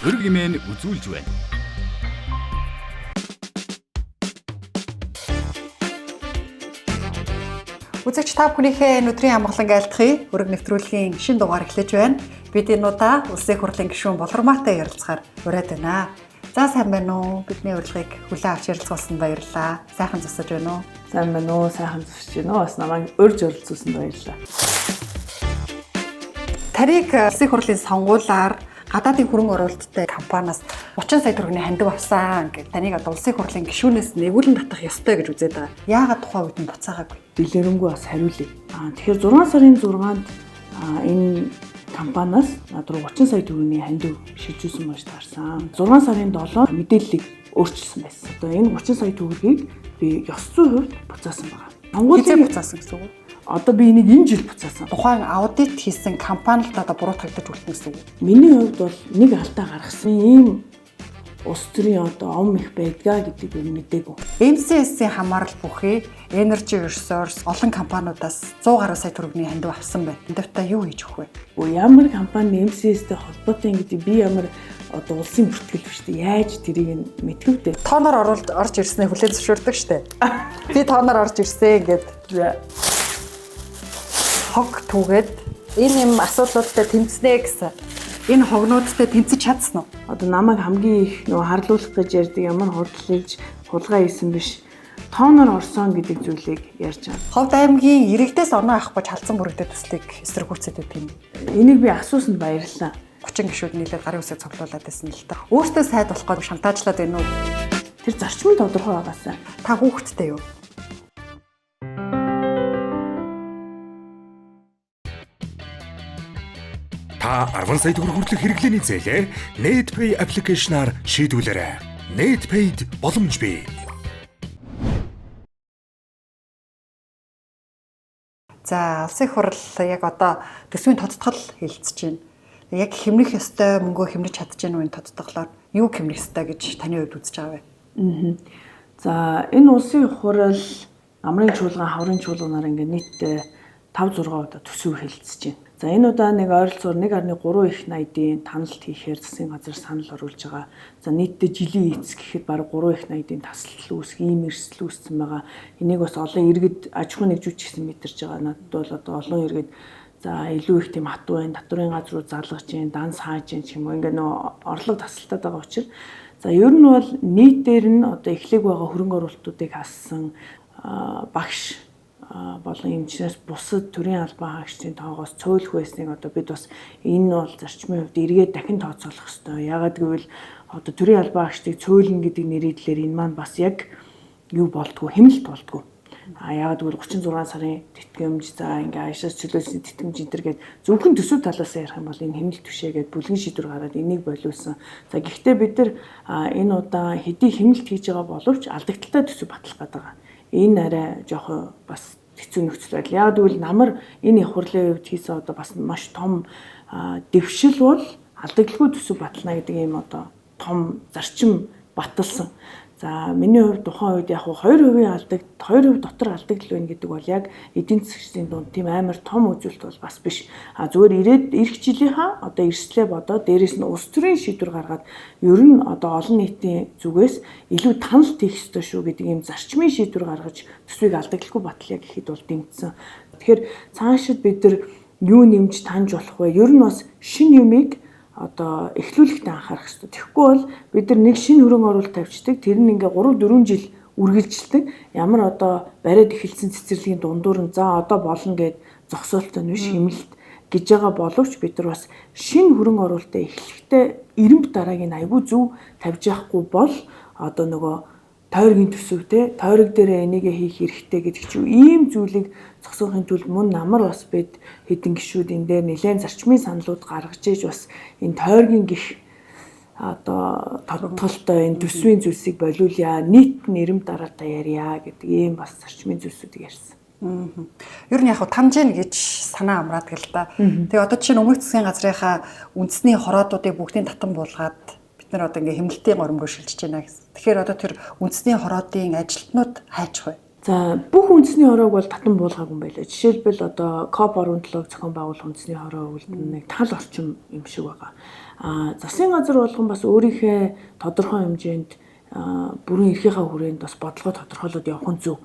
Өрг имэн үзүүлж байна. Үзэгч та бүхнийхээ энэ өдрийн амгалан айлтгая. Өрг нэвтрүүлгийн шин дугаар эхлэж байна. Бид энэ удаа Улсын их хурлын гишүүн Болормаатай ярилцахаар ураад байна. За сайн байна уу? Бидний урилгыг хүлээн авч ярилцуулсан баярлалаа. Сайхан зогсож байна уу? Сайн байна уу? Сайхан зогсож байна уу? Бас намайг урьж оролцуулсанд баярлалаа. Тарийг Улсын их хурлын сонгуулиар гадаадын хөрөнгө оруулалттай компаниас 30 сая төгрөгийн хандив авсан гэх таныг одоо Улсын их хурлын гишүүнээс нэгүүлэн татах ёстой гэж үзээд байгаа. Яагаад тухайн үед нь буцаагаагүй? Дэлгэрэнгүй бас хариулъя. Тэгэхээр 6 сарын 6-нд энэ компаниас над руу 30 сая төгрөгийн хандив шилжүүлсэн байж таарсан. 6 сарын 7-нд мэдээллийг өөрчилсөн байсан. Одоо энэ 30 сая төгрөгийг би ёс зүйн хувьд буцаасан байгаа. Сонгуулийн буцаасан гэсэн үг үү? Одоо би энийг энэ жил буцаасан. Тухайн аудит хийсэн компанид одоо буруутгагдаж үлдэнэ гэсэн үг. Миний хувьд бол нэг алдаа гаргасан ийм улс төрийн одоо ом их байдгаа гэдгийг би мдээгүй. MCS-ийн хамаарал бүхий Energy Resource олон компаниудаас 100 гаруй сая төгрөгийн хандив авсан байна. Хандивтаа юу хийж өгөх вэ? Ямар компани MCS-тэй холбоотой гэдэг би ямар одоо улсын бүртгэл биш үү? Яаж тэрийг нь мэдгэв дээ? Тооноор оруулж орж ирснээ хүлээн зөвшөөрдөг штэ. Би тооноор орж ирсэн гэд хог түүгээд энэ юм асуудлуудтай тэмцнэ гэсэн. Энэ хогнуудтай тэмцэж чадсан уу? Одоо намайг хамгийн их нөгөө харлуулах гэж ярьдаг ямар хурдлаж хулгай хийсэн биш. Тооноор орсон гэдэг зүйлийг ярьж байгаа. Ховд аймгийн иргэдээс оноо авахгүй чалцсан бүрэгдээ төслийг эсэргүүцээд байдаг юм. Энийг би асуусанд баярлалаа. 30 гишүүд нийлээд гарын үсэг цуглуулад байсан л та. Өөртөө сайд болох гэж шантаажлаад байна уу? Тэр зарчим тодорхой байгаасаа. Та хүүхэдтэй юу? Та 10 сая төгрөг хүртэлх хэрэглээний зээлээ NetPay аппликейшнаар шийдвүлээрэй. NetPay-д боломж бий. За, Улсын их хурл яг одоо төсвийн тодтгол хэлэлцэж байна. Яг хэмнэх ёстой мөнгөө хэмнэж чадж гэнэ үү энэ тодтголоор юу хэмнэх ёстой гэж таны хувьд үзэж байгаа вэ? За, энэ улсын их хурл намрын чуулган, хаврын чуулганаар ингээд нийтдээ 5 6 удаа төсөв хэлэлцэж байна. За энэ удаа нэг ойролцоогоор 1.3 их найдын таналт хийхээр засгийн газар санал оруулж байгаа. За нийтдээ жилийн эц гэхэд бараг 3 их найдын тасалдал үүсэх ийм эрсдэл үүссэн байгаа. Энийг бас олон иргэд аж ахуйн нэгжүүч гэсэн мэдэрч байгаа. Надад бол одоо олон иргэд за илүү их тийм хатуу байна, татврын газруу залгаж чинь, данс хааж чинь ч юм уу ингээ нөө орлого тасалтаад байгаа учраас за ер нь бол нийтээр нь одоо эхлэх байгаа хөрөнгө оруулалтуудыг хассан багш болон эмчнээс бусад төрийн албан хаагчдын тоогоос цөөлөх байсныг одоо бид бас энэ бол зарчмын хувьд эргээд дахин тооцоолох ёстой. Яагаад гэвэл одоо төрийн албан хаагчдыг цөөлнө гэдэг нэрийдлэр энэ маань бас яг юу болдгоо, хэмнэлт болдгоо. Яагаад гэвэл 36 сарын тэтгэмж, за ингээ аяшаас чөлөөлсний тэтгэмж энэ төр гээд зөвхөн төсөв талаас ярих юм бол энэ хэмнэлт түшээ гээд бүлгэн шийдвэр гараад энийг болиулсан. За гэхдээ бид нар энэ удаа хэдий хэмнэлт хийж байгаа боловч алдагдaltaй төсөв батлах гээд байгаа. Энэ арай жоохон бас хэцүү нөхцөл байдал. Яг гэвэл намар энэ их хурлын хувьд хийсэн одоо бас маш том дэвшил бол алдагдaltaй төсөв батлана гэдэг ийм одоо том зарчим баталсан. За миний хувьд тухайн үед яг 2% алдагд 2% дотор алдагдал байна гэдэг бол яг эдийн засгийн дунд тийм амар том үзүүлэлт бол бас биш. А зүгээр ирээд эх жилийнхаа одоо эрсдлээ бодоод дээрэс нь улс төрийн шийдвэр гаргаад ер нь одоо олон нийтийн зүгээс илүү таналт хийх ёстой шүү гэдэг ийм зарчмын шийдвэр гаргаж төсвийг алдагдaltaй батлая гэхэд бол дэмжсэн. Тэгэхээр цаашид бид нар юу нэмж таньж болох вэ? Ер нь бас шинэ юмыг одоо эхлүүлэхдээ анхаарах хэрэгтэй. Тэгэхгүй бол бид нар нэг шинэ хөрөнгө оруулалт тавьчихдаг. Тэр нь ингээ 3 4 жил үргэлжилдэг. Ямар одоо бариад эхэлсэн цэцэрлэгийн дундуур нь за одоо болно гэд зогсоолтой нь биш хэмнэлт гэж байгаа боловч бид нар бас шинэ хөрөнгө оруулалтаа эхлэхдээ эрэмб дараагийн айгүй зөв тавьж яахгүй бол одоо нөгөө тойргийн төсөв те тойрог дээрээ энийгээ хийх хэрэгтэй гэдэг чинь ийм зүйлийг зогсоохын тулд мөн намар бас бид хэдэн гишүүд энэ дээр нэлээд зарчмын саналууд гаргаж ээж бас энэ тойргийн гих одоо тодтолтой энэ төсвийн зүйлсийг болиулъя, нийт нэрэм дараатай ярья гэдэг ийм бас зарчмын зүйлсүүдийг ярьсан. Ер нь яг таньж гин гэж санаа амраадаг л да. Тэгээ одоо жишээ нь өмнөх засгийн газрынхаа үндэсний хороодуудыг бүгдийг татан буулгаад бид нар одоо ингээ хэмнэлтийн горимгоор шилжиж байна гэсэн. Тэгэхээр одоо тэр үндэсний хороодын ажилтнууд хайчих вэ? За бүх үндэсний хороог бол татан буулгаагүй юм байлаа. Жишээлбэл одоо COP 17-г зохион байгуулах үндэсний хороо үлдэн нэг тал орчим юм шиг байгаа. Засгийн газар болгон бас өөрийнхөө тодорхой хэмжээнд бүрэн эрхийнхээ хүрээнд бас бодлогоо тодорхойлоод явах нь зөв.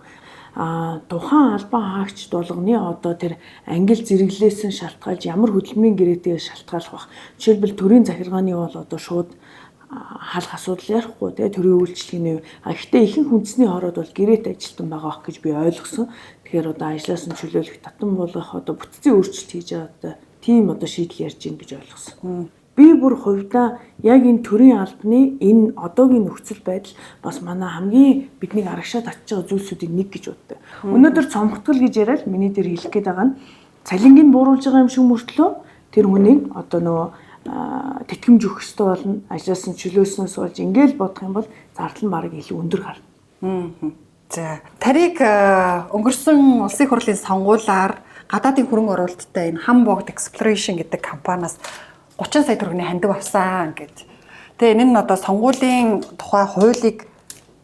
Тухайн албан хаагчд болгоны одоо тэр ангил зэрэглээс нь шалтгаалж ямар хөдөлмөрийн гэрээтэйгээс шалтгаалах бах. Жишээлбэл, төрийн захиргааны бол одоо шууд халах асуудал ярихгүй, те, төрийн үйлчлэгээний. Гэхдээ ихэнх үндэсний хороод бол гэрээт ажилтан байгаа ах гэж би ойлгосон. Тэгэхээр одоо ажлаас нь чөлөөлөх, татан болгох, одоо бүтцийн өөрчлөлт хийж байгаа, одоо тийм одоо шийдэл ярьж гин гэж ойлгосон. Би бүр хувьдаа яг энэ төрийн албаны энэ одоогийн нөхцөл байдал бас манай хамгийн биднийг арагшаа татж байгаа зүйлсүүдийн нэг гэж боддог. Өнөөдөр цомготгол гэж яриад миний дээр хэлэх гээд байгаа нь цалингийг бууруулж байгаа юм шиг мөртлөө тэр хүнийг одоо нөгөө тэтгэмж өгөх ёстой болно. Ажлаас нь чөлөөлснөөс болж ингээл бодох юм бол зардал нь бараг илүү өндөр гарна. За, тарийг өнгөрсөн улсын хурлын сонгуулиар гадаадын хөрөнгө оруулалттай энэ Hamburg Exploration гэдэг компаниас 30 сая төгрөгийн хандив авсан гэж. Тэгээ энэ нь одоо сонгуулийн тухай хуулийг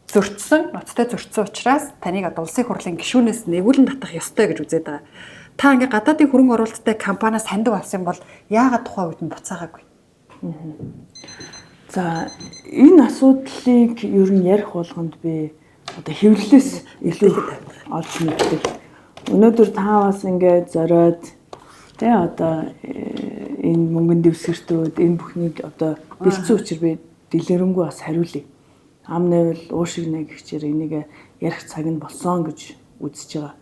зөрчсөн, ноцтой зөрчсөн учраас таныг одоо улсын хурлын гишүүнээс нэгүүлэн татах ёстой гэж үзээд байгаа. Та ингээ гадаадын хөрөнгө оруулалттай компаниас хандив авсан бол яагаад тухайн үед нь буцаагаагүй? За, энэ асуудлыг ер нь ярих болгонд би одоо хэвлэлээс илүү олж мэддэг. Өнөөдөр та бас ингээд зориод, тэ, одоо энэ мөнгөн дэвсгэртүүд энэ бүхнийг одоо бэлдсэн учраас би дэлгэрэнгүй бас хариулъя. Ам найвал уушиг нэг гिचээр энийг ярих цаг нь болсон гэж үзэж байгаа.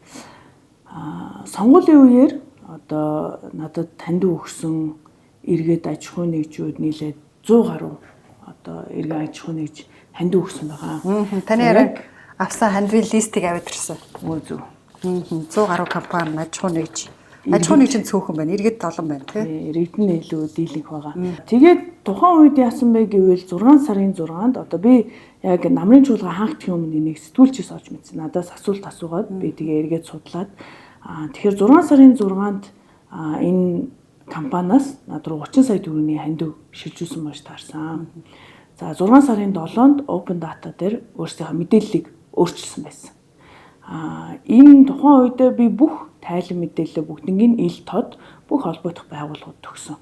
Сонгуулийн үеэр одоо надад таньд өгсөн эргээд аж ахуйн нэгжүүд нийлээд 100 гаруй одоо эргэн аж ахуйн нэгж хандив өгсөн байгаа. Таны яриаг авсан хандивын list ийг аваад ирсэн. Өө зөв. 100 гаруй компани аж ахуйн нэгж. Аж ахуйн нэгж нь цөөхөн байна. Иргэд олон байна, тий. Иргэд нь илүү дийлэнх байгаа. Тэгээд тухайн үед яасан бэ гэвэл 6 сарын 6-нд одоо би яг намрын чуулган хаагдахын өмнө энийг сэтгүүлчээс олж мэдсэн. Надаас асуулт асуугаад би тэгээ эргээд судлаад, тэгэхээр 6 сарын 6-нд энэ компаниас над руу 30 сая төгрөгийн хандив шилжүүлсэн байж таарсан. За, 6 сарын 7-нд Open Data дээр өөрсдийнхөө мэдээллийг өөрчилсөн байсан. Энэ тухайн үедээ би бүх тайлан мэдээлэл бүгднийг ил тод бүх холбогдох байгууллагууд төгсөн.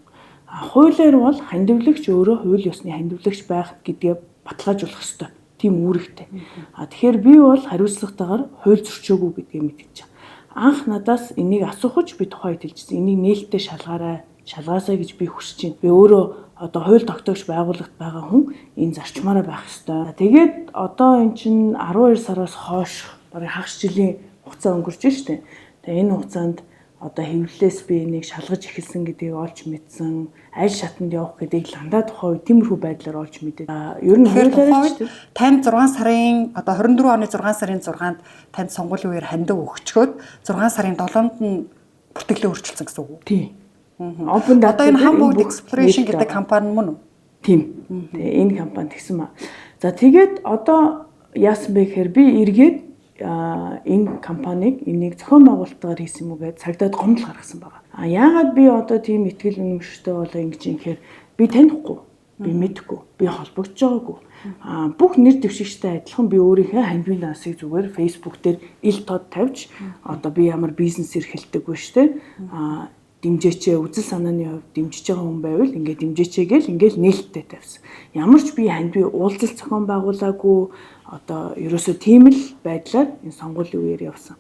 Хуулиар бол хандивлагч өөрөө хууль ёсны хандивлагч байх гэдгээ баталгаажуулах ёстой. Тийм үүрэгтэй. Тэгэхээр би бол хариуцлагатайгаар хууль зөрчөөгүй гэдгээ мэдгэж байгаа. Анх надаас энийг асуухж би тухайн үед хэлжсэн. Энийг нээлттэй шалгаарай, шалгаасай гэж би хүсэж байна. Би өөрөө одоо хууль тогтоогч байгууллагт байгаа хүн энэ зарчмаараа байх ёстой. Тэгээд одоо эн чинь 12 сараас хойш бараг хагас жилийн хугацаа өнгөрч штэ. Тэгээ энэ хугацаанд одоо хэвлэлээс би энийг шалгаж эхэлсэн гэдгийг олж мэдсэн. Аль шатанд явах гэдгийг ландаа тухай үед тиймэрхүү байдлаар олж мэдээ. Ер нь хуулиар танд 6 сарын одоо 24 оны 6 сарын 6-нд танд сонгуулийн үеэр хандив өгчхөөд 6 сарын 7-нд нь бүртгэлээ өөрчилсөн гэсэн үг үү? Тийм. Open Data одоо энэ Hamburg Exploration гэдэг компани мөн үү? Тийм. Тэгээ энэ компани тэгсэн ба. За, тэгээд одоо яасан бэ гэхээр би эргээд энэ компаниг энийг зохион байгуулалтаар хийсэн юм уу гэж цагдаад гомдол гаргасан байгаа. Яагаад би одоо тийм итгэл үнэмштэй болоо ингэж юм гэхээр би танихгүй, би мэдэхгүй, би холбогдож байгаагүй. Бүх нэр дэвшигчтэй адилхан би өөрийнхөө хандивын дансыг зүгээр Facebook дээр ил тод тавьж, одоо би ямар бизнес эрхэлдэг вэ штэ. Дэмжээчээ, үзэл санааны хувьд дэмжиж байгаа хүн байвал ингээд дэмжээчээ гэл ингээл нээлттэй тавьсан. Ямар ч би хандив уулзалт зохион байгуулаагүй, одоо ерөөсөө тийм л байдлаар энэ сонгуулийн үеэр явсан.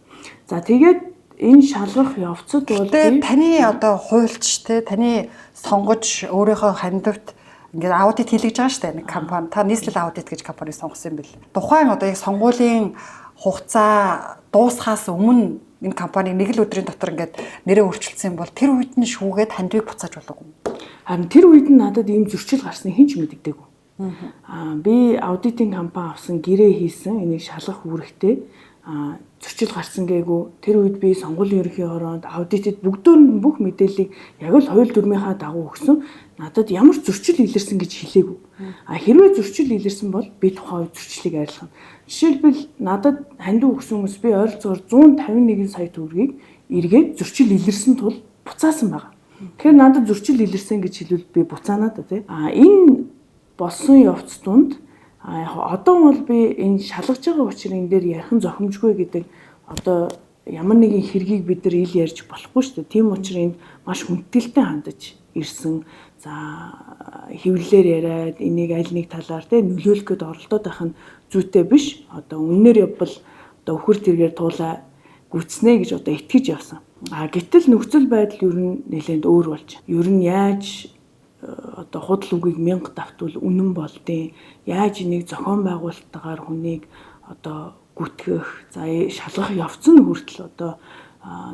За, тэгээд энэ шалгах явцад бол таны одоо хуульч те, таны сонгож өөрийнхөө хандивт ингээд аудит хийлгэж байгаа шүү дээ нэг компани. Та нийслэл аудит гэж компаниг сонгосон юм бэл. Тухайн одоо яг сонгуулийн хугацаа дуусхаас өмнө энэ компаниг нэг л өдрийн дотор ингээд нэрээ өөрчилсөн юм бол тэр үед нь шүүгээд хандивыг буцааж болоогүй. Харин тэр үед нь надад ийм зөрчил гарсныг хэн ч мэддэггүй. Би аудитын компани авсан, гэрээ хийсэн, энийг шалгах үүрэгтэй, зөрчил гарсан гээгүй. Тэр үед би сонгуулийн ерөнхий хороонд аудитэд бүгдөө нь бүх мэдээллийг яг л хууль дүрмийнхаа дагуу өгсөн. Надад ямар ч зөрчил илэрсэн гэж хэлээгүй. Хэрвээ зөрчил илэрсэн бол би тухайн үед зөрчлийг арилгана. Жишээлбэл, надад хандив өгсөн хүмүүс би ойролцоогоор 151 сая төгрөгийг эргээд зөрчил илэрсэн тул буцаасан байгаа. Тэгэхээр надад зөрчил илэрсэн гэж хэлвэл би буцаанаа да, тий. Энэ болсон явц тунд яг одоо бол би энэ шалгаж байгаа учраас энэ дээр ярих нь зохимжгүй гэдэг одоо ямар нэгэн хэргийг бид нар ил ярьж болохгүй шүү дээ. Тийм учраас энд маш хүндэтгэлтэй хандаж ирсэн. За хэвлэлээр яриад энийг аль нэг талаар те нөлөөлөх гээд оролдоод байх нь зүйтэй биш. Одоо үннээр явбал одоо өхөр тэргээр туулаа гүцнэ гэж одоо итгэж явсан. А гэтэл нөхцөл байдал ер нь нэлээд өөр болж. Ер нь яаж одоо худал үгийг 1000 давтвал үнэн болдیں۔ Яаж энийг зохион байгуулалтаагаар хүнийг одоо гүтгэх, за шалгах явц нь хүртэл одоо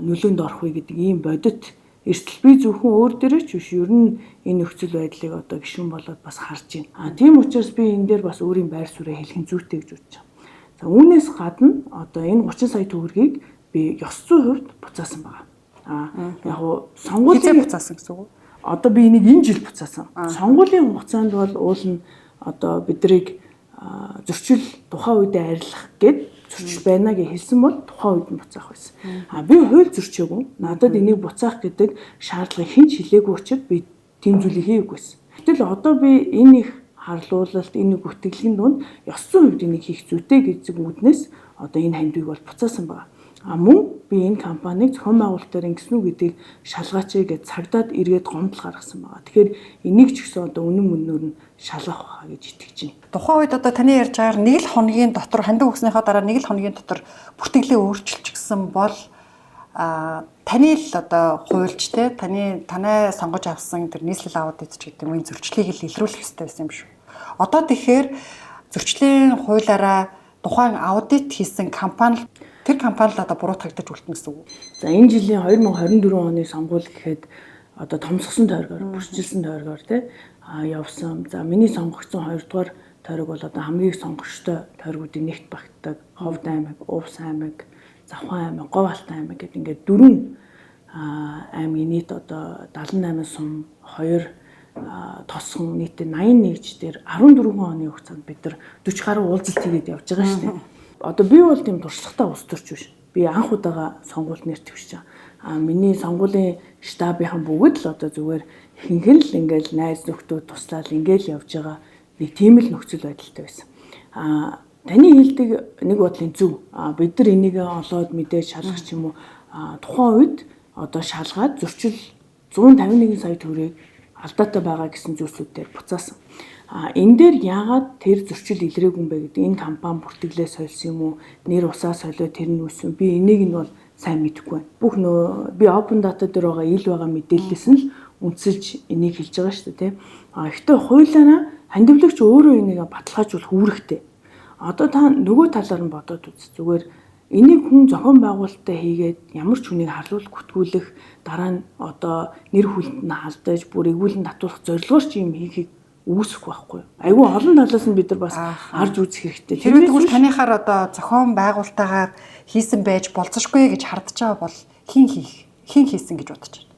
нөлөөнд орох вэ гэдэг ийм бодит эрсдэл би зөвхөн өөр дээрээ ч биш ер нь энэ нөхцөл байдлыг одоо гишүүн болоод бас харж байна. А тийм учраас би энэ дээр бас өөрийн байр сууриа хэлэх нь зүйтэй гэж бодож байгаа. За үүнээс гадна одоо энэ 30 сая төгрөгийг би ёс зүйн хувьд буцаасан байгаа. А яг уу сонгуулийн буцаасан гэсэн үг үү? Одоо би энийг энэ жил буцаасан. Сонгуулийн хугацаанд бол уул нь одоо бидрийг зөрчил тухайн үедээ арилгах гээд зөрчил байна гэж хэлсэн бол тухайн үед нь буцаах байсан. А би хууль зөрчөөгүй. Надад энийг буцаах гэдэг шаардлагыг хэн ч хэлээгүй учраас би тийм зүйлийг хийгээгүй байсан. Гэтэл одоо би энэ их харлуулалт, энэ гүтгэлгийн дунд ёс зүйн хувьд энийг хийх зүйтэй гэдэг үүднээс одоо энэ хандвыг бол буцаасан байна. А мөн би энэ компанийг зохион байгуулалтаар ингэсэн үү гэдгийг шалгаач гэж цагдаад эргээд гомдол гаргасан байгаа. Тэгэхээр энийг ч гэсэн одоо үнэн мөнөөр нь шалгах байхаа гэж итгэж байна. Тухайн үед одоо таны ярьж байгаагаар нэг л хоногийн дотор хандив өгснөөхөө дараа нэг л хоногийн дотор бүртгэлээ өөрчилчихсэн бол таны л одоо хуульч те таны танай сонгож авсан тэр нийслэл аудит ч гэдэг юм энэ зөрчлийг л илрүүлэх ёстой байсан юм шүү. Одоо тэгэхээр зөрчлийн хуулиараа тухайн аудит хийсэн компани тэр компани л одоо буруутгагдаж үлдэнэ гэсэн үг. За энэ жилийн 2024 оны сонгуул гэхэд одоо томсгосон тойргоор, бүрчилсэн тойргоор тий явсан. За миний сонгогдсон 2 дугаар тойрог бол одоо хамгийн их сонгогчтой тойргуудын нэгт багтдаг. Ховд аймаг, Увс аймаг, Завхан аймаг, Говь Алтан аймаг гэдэг ингээд дөрвөн аймгийн нийт одоо 78 сум 2 тосгон нийтдээ 81 дээр 14 оны хугацаанд бид нар 40 гаруй уулзалт хийгээд явж байгаа шүү дээ. Одоо би бол тийм туршлагатай улс төрч биш. Би анх удаага сонгуульд нэр дэвшиж байгаа. А миний сонгуулийн штабынхан бүгд л одоо зүгээр ихэнх нь л ингээл найз нөхдүүд туслаад ингээл явж байгаа нэг тийм л нөхцөл байдалтай байсан. А таны хэлдэг нэг бодлын зөв. А бид нар энийг олоод мэдээж шалгах ч юм уу тухайн үед одоо шалгаад зөрчил 151 сая төгрөгийг алдаатай байгаа гэсэн зүйлсүүд дээр буцаасан. А энэ дээр яагаад тэр зөрчил илрээгүй юм бэ гэдэг энэ компани бүртгэлээ сольсон юм уу? Нэр усаа солио тэр нь үүсэн. Би энийг нь бол сайн мэдэхгүй байна. Бүх нөө би open data дээр байгаа ил байгаа мэдээллээс нь л үнсэлж энийг хэлж байгаа шүү дээ, тийм. А гэхдээ хуулиараа хандивлагч өөрөө энийг баталгаажуулах үүрэгтэй. Одоо та нөгөө талаар нь бодоод үз. Зүгээр энийг хүн зохион байгуулалттай хийгээд ямар ч хүнийг харлуул гүтгүүлэх дараа нь одоо нэр хүнд нь халдаж бүр эргүүлэн татуулах зорилгоор ч юм хийхийг үүсэх байхгүй. Айгүй олон талаас нь бид нар бас харж үзэх хэрэгтэй. Тэрвээ тэгвэл таныхаар одоо зохион байгуулалтаагаар хийсэн байж болзошгүй гэж хардж байгаа бол хин хийх, хин хийсэн гэж бодож байна.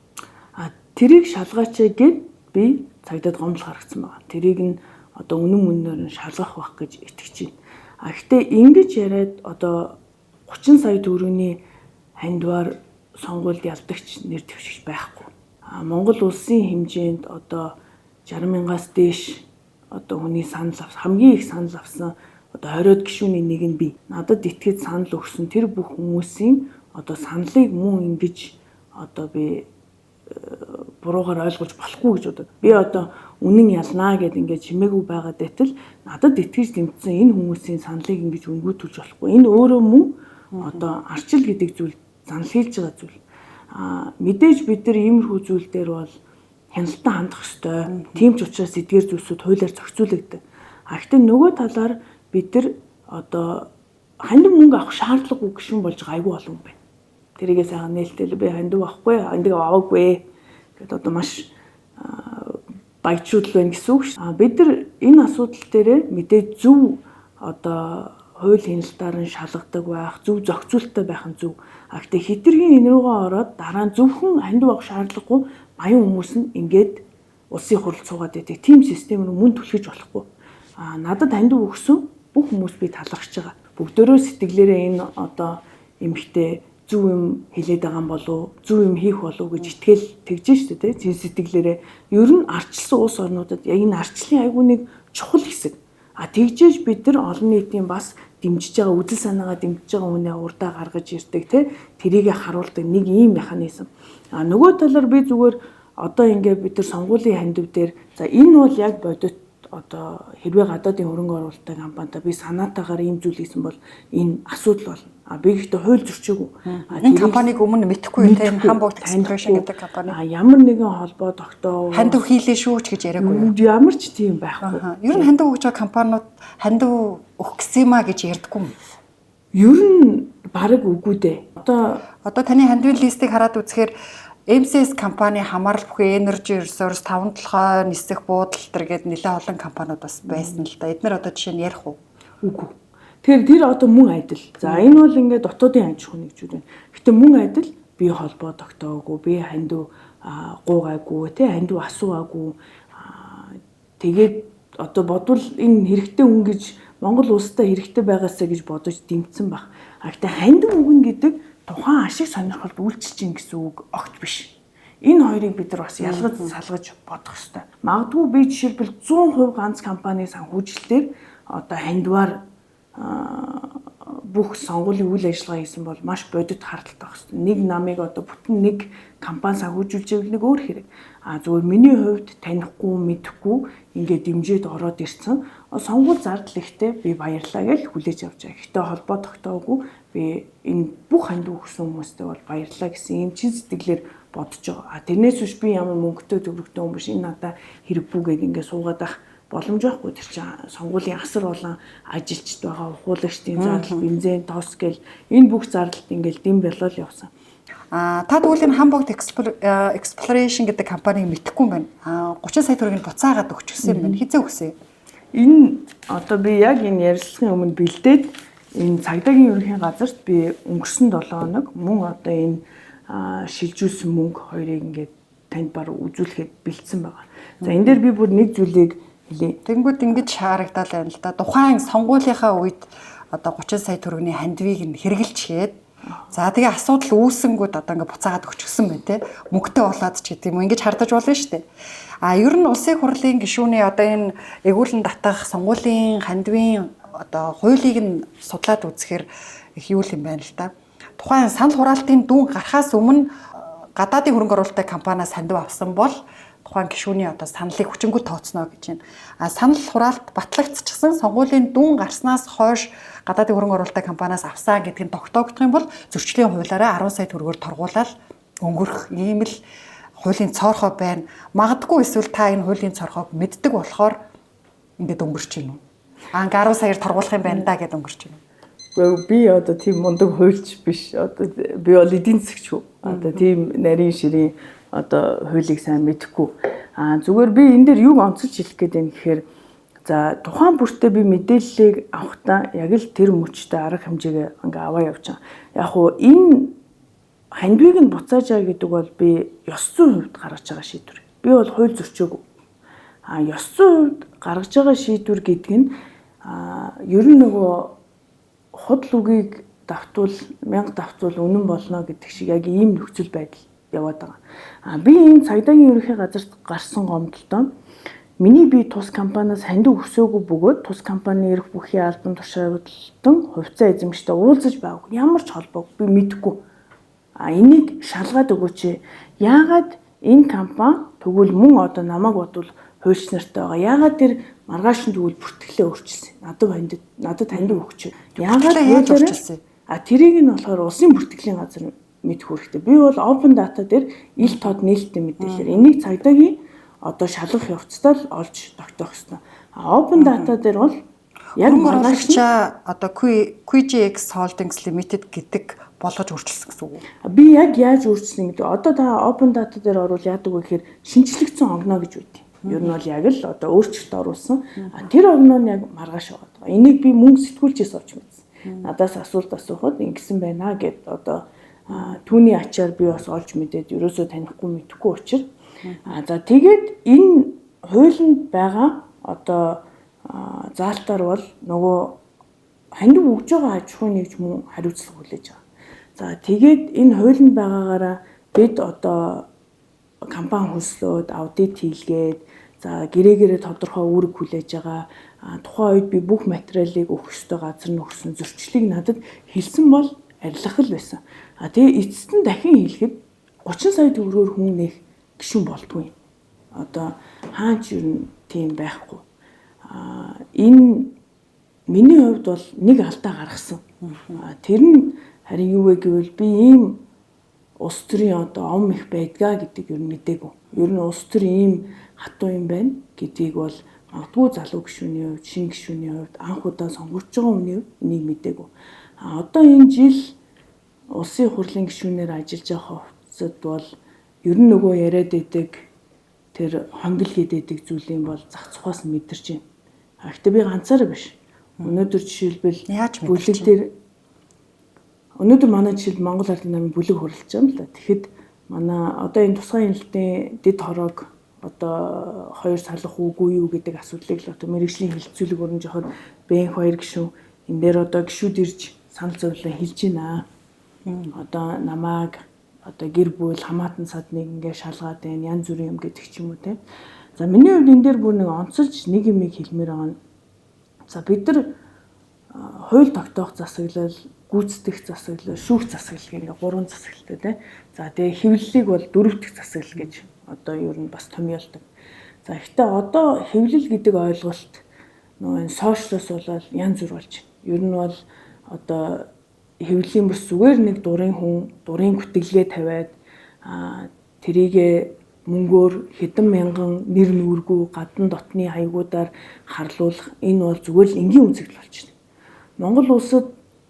А тэрийг шалгаач гээд би цагдаад гомдол гаргацсан байгаа. Тэрийг нь одоо үнэн мөнөөр нь шалгах байх гэж итгэж байна. А гэхдээ ингэж яриад одоо 30 сая төгрөгийн хандвар сонгуульд ялдагч нэр дэвшигч байхгүй. А Монгол улсын хэмжээнд одоо 60 мянгаас дээш одоо хүний санал авсан хамгийн их санал авсан одоо 20-од гишүүний нэг нь би. Надад итгэж санал өгсөн тэр бүх хүмүүсийн одоо саналыг мөн ингэж одоо би буруугаар ойлгож болохгүй гэж бодод. Би одоо үнэн ялнаа гэд ингээд чимээгүй байгаа байтал надад итгэж дэмжсэн энэ хүмүүсийн саналыг ингэж өнгөтүүлж болохгүй. Энэ өөрөө мөн одоо арчил гэдэг зүйл занал хийлж байгаа зүйл. А мэдээж бид нар иймэрхүү зүйл дээр бол хяналттай хандах ёстой. Тийм ч учраас эдгээр зүйлсүүд хуулиар зохицуулагддаг. А гэхдээ нөгөө талаар бид нар одоо хандив мөнгө авах шаардлагагүй гишүүн болж байгаа айгүй олон юм байна. Тэрийгээ сайхан нээлттэй би хандив авахгүй, хандив аваагүй гэд одоо маш баяжууд л байна гэсэн үг шүү. А бид нар энэ асуудал дээрээ мэдээ зөв одоо хууль хяналтаар нь шалгадаг байх, зөв зохицуулттай байх нь зөв. А гэхдээ хэтэрхийн энэ рүүгээ ороод дараа нь зөвхөн хандив авах шаардлагагүй баян хүмүүс нь ингээд улсын хурал цуугаад байдаг. Тийм систем рүү мөн түлхэж болохгүй. А надад хандив өгсөн бүх хүмүүс би талархаж байгаа. Бүгдөө сэтгэлээрээ энэ одоо эмэгтэй зөв юм хэлээд байгаа юм болов зөв юм хийх болов гэж итгэл тэгж штэ тий зин сэтгэлээрээ ер нь арчилсан улс орнуудад яг энэ арчлын айгүй нэг чухал хэсэг. А тэгжээж бид нар олон нийтийн бас дэмжиж байгаа үзэл санаагаа дэмжиж байгаа хүнээ урдаа гаргаж ирдэг тий тэрийгэ харуулдаг нэг ийм механизм. А нөгөө талаар би зүгээр Одоо ингээ бид нар сонгуулийн хандив дээр за энэ бол яг бодит одоо хэрвээ гадаадын хөрөнгө оруулалттай компанитай би санаатаагаар ийм зүйл хийсэн бол энэ асуудал болно. А би гэхдээ хууль зөрчөөгүй. А энэ компаниг өмнө мэдэхгүй тийм Hamburg Exploration гэдэг компани. А ямар нэгэн холбоо тогтоо. Хандив хийлээ шүү ч гэж яриаггүй юу? Ямар ч тийм байхгүй. Ер нь хандив өгч байгаа компаниуд хандив өгөх гэсэн юм а гэж ярьдаггүй юм. Ер нь бараг үгүй дээ. Одоо таны хандивын листийг хараад үзэхээр MCS компани хамаарал бүхий Energy Resource, таван толгой, нисэх буудал төр гээд нэлээд олон компаниуд бас байсан л да. Эднэр одоо жишээ нь ярих уу? Үгүй. Тэгэхээр тэр одоо мөн адил. За энэ бол ингээд дотоодын аж ахуйн нэгжүүд байна. Гэтэ мөн адил би холбоо тогтооггүй, би хандив гуугаагүй, тэ хандив асуугаагүй. Тэгээд одоо бодвол энэ хэрэгтэй хүн гэж Монгол улстай хэрэгтэй байгаасаа гэж бодож дэмжсэн баг. А гэтэ хандив үгэн гэдэг тухайн ашиг сонирхолд үйлчилж гин гэсэн үг огт биш. Энэ хоёрыг бид нар бас ялгаж салгаж бодох ёстой. Магадгүй би жишээлбэл 100% ганц компани санхүүжилтээр одоо хандиваар бүх сонгуулийн үйл ажиллагаа хийсэн бол маш бодит хардталтай байх ёстой. Нэг намыг одоо бүтэн нэг компани санхүүжүүлж байвал нэг өөр хэрэг. А зүгээр миний хувьд танихгүй, мэдэхгүй ингээд дэмжиж ороод ирсэн. Сонгуул зардал ихтэй би баярлаа гэж хүлээж авч байгаа. Гэхдээ холбоо тогтоогүй би энэ бүх хандив өгсөн хүмүүстэй бол баярлаа гэсэн ийм чин сэтгэлээр бодож байгаа. А тэрнээс биш би ямар мөнгөтэй төгрөгтэй хүн биш энэ надаа хэрэггүй гэдээ ингээд суугаад байх боломж байхгүй. Тэр чинь сонгуулийн асар олон ажилчид байгаа, ухуулагчдын зардал, бензин, тос гэл энэ бүх зардалд ингээл дэм болол явсан. А та тэгвэл энэ Hamburg Exploration гэдэг компаниг мэдэхгүй юм байна. А 30 сая төгрөгийг буцаагаад өгчихсөн юм байна. Хизээ өгсөн юм? Энэ одоо би яг энэ ярилцлагын өмнө бэлдээд энэ цагдаагийн ерөнхий газарт би өнгөрсөн 7 хоног мөн одоо энэ шилжүүлсэн мөнгө хоёрыг ингээд танд баг үзүүлэхэд бэлдсэн байгаа. За энэ дээр би бүр нэг зүйлийг хэлье. Тэнгүүд ингэж шаарагдал байна л да. Тухайн сонгуулийнхаа үед одоо 30 сая төгрөгийн хандивыг нь хэрэгжилчгээд за тэгээ асуудал үүсэнгүүд одоо ингээ буцаагаад өгчихсөн байна те. Мөнгөтэй болоод ч гэдэг юм уу ингэж хардаж болно шүү дээ. А ер нь улсын хурлын гишүүний одоо энэ эгүүлэн татах сонгуулийн хандивын одоо хуулийг нь судлаад үзэхээр их юу юм байна л да. Тухайн санал хураалтын дүн гарахаас өмнө гадаадын хөрөнгө оруулалттай компаниас хандив авсан бол тухайн гишүүний одоо саналыг хүчингү тооцно гэж байна. А санал хураалт батлагдчихсан сонгуулийн дүн гарснаас хойш гадаадын хөрөнгө оруулалттай компаниас авсан гэдг нь тогтоогдох юм бол зөрчлийн хуулиараа 10 сая төгрөгөөр торгуулаад өнгөрөх ийм л хуулийн цоорхой байна. Магадгүй эсвэл та энэ хуулийн цоорхойг мэддэг болохоор ингээд өнгөрч гин үү? А ингээ 10 саяар торгуулах юм байна да гэдээ өнгөрч гин үү? Үгүй би одоо тийм мундаг хуульч биш. Одоо би бол эдийн засгч үү. Одоо тийм нарийн ширийн одоо хуулийг сайн мэдэхгүй. А зүгээр би энэ дээр юг онцолж хэлэх гээд байна гэхээр за тухайн бүртээ би мэдээллийг авахдаа яг л тэр мөчтэй арга хэмжээгээ ингээ аваа явж байгаа. Яг уу энэ хандвыг нь буцааж байгаа гэдэг бол би ёс зүйн хувьд гаргаж байгаа шийдвэр. Би бол хууль зөрчөөгүй. А ёс зүйн хувьд гаргаж байгаа шийдвэр гэдэг нь а ер нь нөгөө худал үгийг давтвал 1000 давтвал үнэн болно гэдэг шиг яг ийм нөхцөл байдал яваад байгаа. А би энэ цагдаагийн ерөнхий газарт гарсан гомдолтой миний би тус компаниас хандив өсөөгүй бөгөөд тус компани эрх бүхий албан тушаалтан хувьцаа эзэмштэй уулзаж байгаагүй. Ямар ч холбоогүй би мэдэхгүй. А энийг шалгаад өгөөч. Яагаад энэ компани тэгвэл мөн одоо намайг бодвол хуульч нартай байгаа. Яагаад тэр маргааш нь тэгвэл бүртгэлээ өөрчилсөн. Надад хандив өгч. Яагаад яаж өөрчилсөн? А тэрийг нь болохоор улсын бүртгэлийн газар мэдэх хэрэгтэй. Би бол open data дээр ил тод нээлттэй мэдээлэлээр энийг цагдаагийн одоо шалгах явцдаа л олж тогтоох ёстой. А open data дээр бол яг маргааш одоо QGX Holdings Limited гэдэг болгож өөрчилсөн гэсэн үг үү? Би яг яаж өөрчилсөн гэдэг. Одоо та open data дээр орвол яадаг вэ гэхээр шинжлэгдсэн огноо гэж үйдэг. Ер нь бол яг л одоо өөрчлөлт оруулсан. А тэр огноо нь яг маргааш байгаа. Энийг би мөнгө сэтгүүлчээс олж мэдсэн. Надаас асуулт асуухад ингэсэн байна гэд одоо түүний ачаар би бас олж мэдээд ерөөсөө танихгүй мэдэхгүй учраас за тэгээд энэ хуулинд байгаа одоо заалтаар бол нөгөө хандив өгж байгаа аж ахуйн нэгж мөн хариуцлага хүлээж байгаа. За тэгээд энэ хуулинд байгаагаараа бид одоо компани хөлслөөд аудит хийлгээд за гэрээгээрээ тодорхой үүрэг хүлээж байгаа. Тухайн үед би бүх материалыг өгөх ёстой газар нь өгсөн зөрчлийг надад хэлсэн бол арилгах л байсан. А тэгээ эцэст нь дахин хэлэхэд 30 сая төгрөгөөр хүн нэх гишүүн болдгүй. Одоо хаач ер нь тийм байхгүй. Энэ миний хувьд бол нэг алдаа гаргасан. Тэр нь харин юу вэ гэвэл би ийм улс төрийн одоо ом их байдгаа гэдэг ер нь мдээгүй. Ер нь улс төр ийм хатуу юм байна гэдгийг бол магадгүй залуу гишүүний хувьд, шинэ гишүүний хувьд анх удаа сонгогдож байгаа хүний хувьд энийг мдээгүй. Одоо энэ жил улсын хурлын гишүүнээр ажиллаж байгаа хувьцад бол ер нь нөгөө яриад байдаг тэр хонгил гэдэг зүйлийн бол зах цухаас нь мэдэрч байна. Гэхдээ би ганцаараа биш. Өнөөдөр жишээлбэл бүлэг дээр өнөөдөр манай жишээлбэл Монгол Ардын намын бүлэг хурлаж байгаа юм л да. Тэгэхэд манай одоо энэ тусгай хяналтын дэд хороог одоо хоёр салах үгүй юу гэдэг асуудлыг л одоо мэрэгжлийн хэлэлцүүлэг өрнөж явахад БНХ 2 гишүүн энэ дээр одоо гишүүд ирж санал зовлон хэлж байна. Одоо намайг одоо гэр бүл хамаатан садныг ингээ шалгаад байна, янз бүрийн юм гэдэг ч юм уу те. За миний хувьд энэ дээр бүр нэг онцолж нэг юмыг хэлмээр байгаа нь за бид нар хууль тогтоох засаглал, гүйцэтгэх засаглал, шүүх засаглал гэх ингээ гурван засаглалтай те. За тэгээ хэвлэлийг бол дөрөв дэх засаглал гэж одоо ер нь бас томьёолдог. За гэхдээ одоо хэвлэл гэдэг ойлголт нөгөө энэ сошиалоос болоод янз бүр болж байна. Ер нь бол одоо хэвлэлийн бүс зүгээр нэг дурын хүн дурын гүтгэлгээ тавиад тэрийгэ мөнгөөр хэдэн мянган нэр нүүргүү гадна дотны хаягуудаар харлуулах энэ бол зүгээр л энгийн үзэгдэл болчихно. Монгол улсад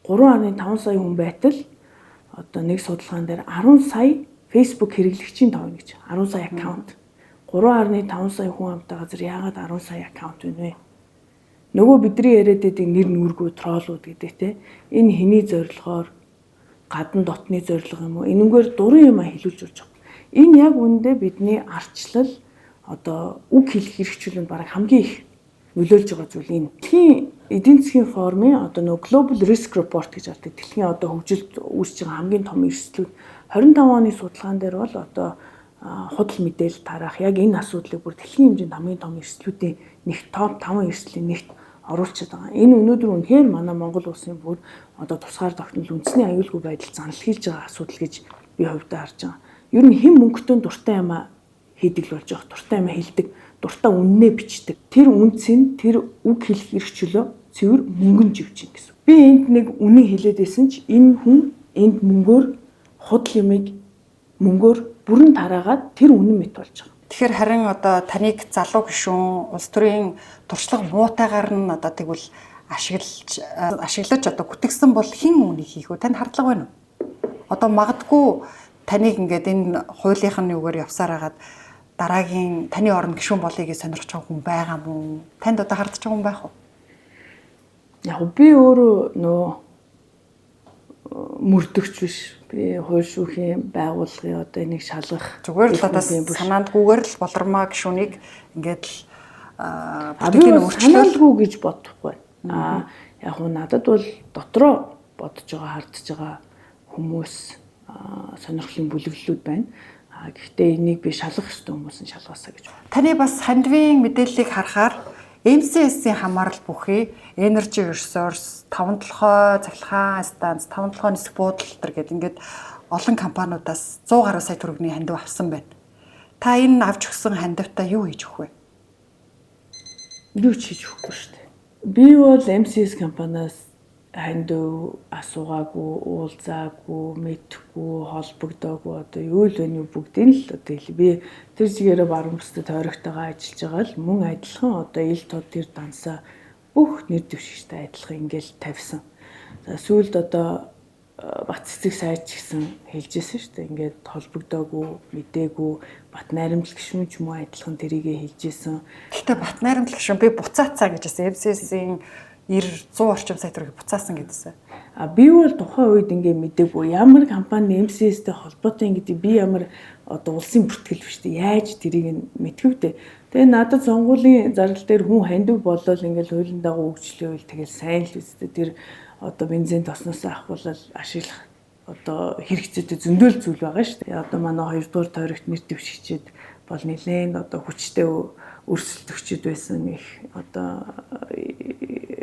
3.5 сая хүн байтал одоо нэг судалгаан дээр 10 сая Facebook хэрэглэгчийн тоо гэж 10 сая аккаунт. 3.5 сая хүн амтай газар яагаад 10 сая аккаунт вэ вэ? Нөгөө бидний яриад байдаг нэр нүүргүү троллууд гэдэг те. Энэ хэний зорилгоор гадна дотны зорилго юм уу? Энэнгээр дурын юм а хэлүүлж болж байгаа. Энэ яг үүндээ бидний арчлал одоо үг хэлэх эрхчлөлөнд бараг хамгийн их нөлөөлж байгаа зүйл энэ. Дэлхийн эдийн засгийн форумын одоо нөгөө Global Risk Report гэж авдаг. Дэлхийн одоо хөгжилд үүсэж байгаа хамгийн том эрсдлүүд 25 оны судалгаан дээр бол одоо худал мэдээлэл тараах яг энэ асуудлыг бүр дэлхийн хэмжээнд хамгийн том эрсдлүүдийн нэг топ 5 эрсдлийн нэгт оруулчихад байгаа. Энэ өнөөдөр үнэхээр манай Монгол улсын бүр одоо тусгаар тогтнол үндэсний аюулгүй байдал занлахийлж байгаа асуудал гэж би хувьдаа харж байгаа. Ер нь хэн мөнгөтэй дуртай юмаа хийдэг л болж байгаа. Дуртай юмаа хэлдэг, дуртай үннээ бичдэг. Тэр үнц нь тэр үг хэлэх эрх чөлөө цэвэр мөнгөн живж гин гэсэн. Би энд нэг үнэн хэлээд байсан ч энэ хүн энд мөнгөөр худал юмыг мөнгөөр бүрэн тараагаад тэр үнэн мэт болж байгаа. Тэгэхээр харин одоо таныг залуу гишүүн улс төрийн туршлага муутайгаар нь одоо тэгвэл ашиглаж одоо гүтгсэн бол хэн үүнийг хийх вэ? Танд хардлага байна уу? Одоо магадгүй таныг ингээд энэ хуулийнх нь юугаар явсаар хагаад дараагийн таны оронд гишүүн болъё гэж сонирхож байгаа хүн байгаа мó? Танд одоо хардж байгаа хүн байх уу? Яг би өөрөө нөө мөрдөгч биш. Би хууль шүүхийн байгууллагын одоо энийг шалгах зүгээр л одоо санаандгүйгээр л болормоо гишүүнийг ингээд л бүтэлийн өөрчлөлгүй гэж бодохгүй. Яг нь надад бол дотроо бодож байгаа, хардж байгаа хүмүүс сонирхлын бүлэглэлүүд байна. Гэхдээ энийг би шалгах ёстой хүмүүс нь шалгаасаа гэж байна. Таны бас хандвийн мэдээллийг харахаар MCS-ийн хамаарал бүхий Energy Resource, таван толгой цахилгаан станц, таван толгой нисэх буудал төр гэдэг ингээд олон компаниудаас 100 гаруй сая төгрөгийн хандив авсан байна. Та энэ авч өгсөн хандивтаа юу хийж өгөх вэ? Юу ч хийж өгөхгүй шүү дээ. Би бол MCS компаниас хандив асуугаагүй, уулзаагүй, мэдхгүй, холбогдоогүй одоо юу л вэ бүгдийг л одоо хэл. Би тэр чигээрээ баруун бүстэй тойрогтойгоо ажиллаж байгаа л мөн адилхан одоо ил тод тэр дансаа бүх нэр дэвшигчтэй адилхан ингээл тавьсан. За сүүлд одоо Бат цэцэг сайд ч гэсэн хэлжсэн шүү дээ. Ингээд холбогдоогүй, мдээгүй, Бат найрамдал гишүүн ч юм уу адилхан тэрийгэ хэлжсэн. Гэхдээ Бат найрамдал гишүүн би буцаацаа гэжсэн. MCS-ийн 90 100 орчим сая төгрөг буцаасан гэдсэн. А би бол тухайн үед ингээ мдээгүй ямар компани MCS-тэй холбоотой гэдэг би ямар одоо улсын бүртгэл биш үү? Яаж тэрийг нь мэдхэв дээ. Тэгээ надад сонгуулийн зардал дээр хүн хандив болол ингээл хуулийн дагуу хөгжлөөл тэгэл сайн л үстэй. Тэр одоо бензин тосноос авахвал ашиглах одоо хэрэгцээтэй зөндөөл зүйл байгаа шүү дээ. Одоо манай 2 дугаар тойрогт нэр дэвшигчид бол нэлээд одоо хүчтэй өрсөлдөгчд байсан их одоо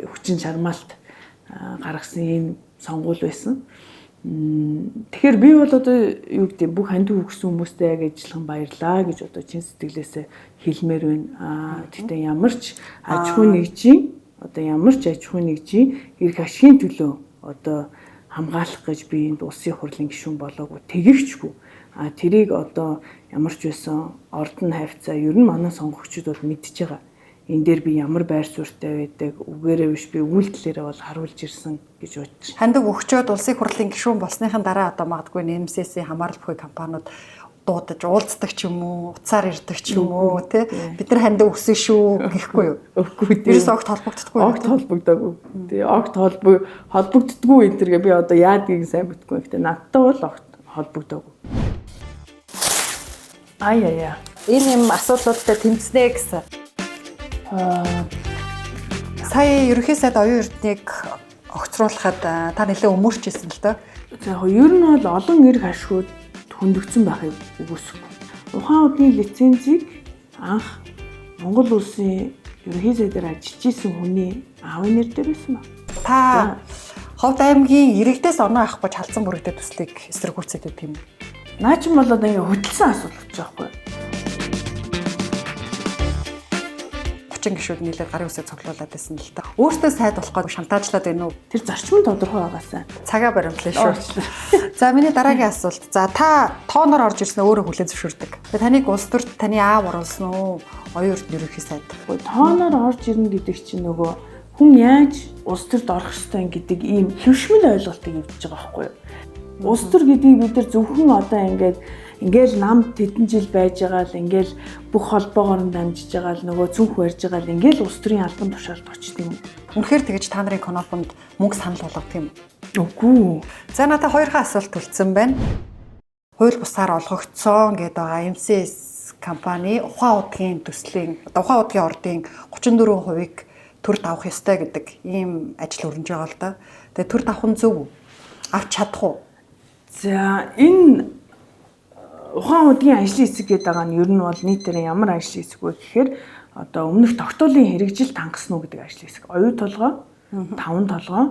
хүчин чармаалт гаргасан ийм сонгуул байсан. Тэгэхээр би бол одоо юу гэдэг бүх хандив өгсөн хүмүүстэй яг ажиллахан баярлаа гэж одоо чин сэтгэлээсээ хэлмээр байна. Гэхдээ ямар ч аж ахуйн нэгжийн одоо ямар ч аж ахуйн нэгжийн эрх ашигын төлөө одоо хамгаалах гэж би энд улсын хурлын гишүүн болоогүй тэгэгчгүй. Тэрийг одоо ямар ч байсан ордон хавцаа ер нь манай сонгогчид бол мэдж байгаа. Энэ дээр би ямар байр суурьтай байдаг, үгээрээ биш би үйлдэлээрээ бол харуулж ирсэн гэж бодож. Хандив өгчөөд улсын хурлын гишүүн болсныхан дараа одоо магадгүй NMCS-ийн хамаарал бүхий компаниуд дуудаж уулздаг ч юм уу, утсаар ирдэг ч юм уу, тий? Бид нар хандив өгсөн шүү гэхгүй юу? Өгөхгүй тий. Ерөөс огт холбогддоггүй. Огт холбогдоогүй. Тий, огт холбогддоггүй энэ төргээ би одоо яадгийг сайн мэдгүй. Гэтэ надтай бол огт холбогдоогүй. Аяа. Энэ юм асуудлуудтай тэмцнэ гэсэн. Сая ерөнхий сайд оюун эрднийг огцруулахад та нэлээд өмөрч ирсэн л доо. За яг ер нь бол олон эрх ашгууд хөндөгдсөн байхыг үгүйсэхгүй. Ухаан удны лицензийг анх Монгол улсын ерөнхий сайдаар ажиллаж исэн хүний аавын нэр дээр байсан ба. Та Ховд аймгийн иргэдээс оноо авах гэж халдсан бүрэгдээ төслийг эсэргүүцээд байт юм. Наа чи болоод ингээ хөдөлсөн асуудал болж байгаа байхгүй юу? 30 гишүүд нийлээд гарын үсэг цуглуулад байсан л да. Өөртөө сайд болох гээд шантаажлаад байна уу? Тэр зарчим тодорхой байгаасаа. Цагаа баримтлаа шүү. За миний дараагийн асуулт. За та тооноор орж ирсэн өөрөө хүлээн зөвшөөрдөг. Тэгээ таныг улс төрт таны аав оруулсан уу? Оюун эрдэнэ ерөнхий сайд. Тооноор орж ирнэ гэдэг чинь нөгөө хүн яаж улс төрд орох ёстой гэдэг ийм хэвшмэл ойлголтыг эвдэж байгаа байхгүй юу? Улс төр гэдгийг бид нар зөвхөн одоо ингээд ингээл нам тэдэн жил байж байгаа л ингээл бүх холбоогоор нь дамжиж байгаа л нөгөө цүнх барьж байгаа л ингээл улс төрийн албан тушаалд очт юм. Үнэхээр тэгэж та нарын конопонд мөнгө санал болгодог юм? Үгүй. За надад хоёрхан асуулт төлцсөн байна. Хууль бусаар олгогдсон гэдэг байгаа MCS компани ухаан удгийн төслийн одоо ухаан удгийн ордын 34%-ийг төрд авах ёстой гэдэг ийм ажил өрнөж байгаа л да. Тэгээ төрд авах нь зөв үү? Авч чадах уу? За энэ ухаан удгийн ажлын хэсэг гэдэг байгаа нь ер нь бол нийтээр ямар ажлын хэсэг вэ гэхээр одоо өмнөх тогтоолын хэрэгжилт хангасан уу гэдэг ажлын хэсэг. Оюу толгой, таван толгой,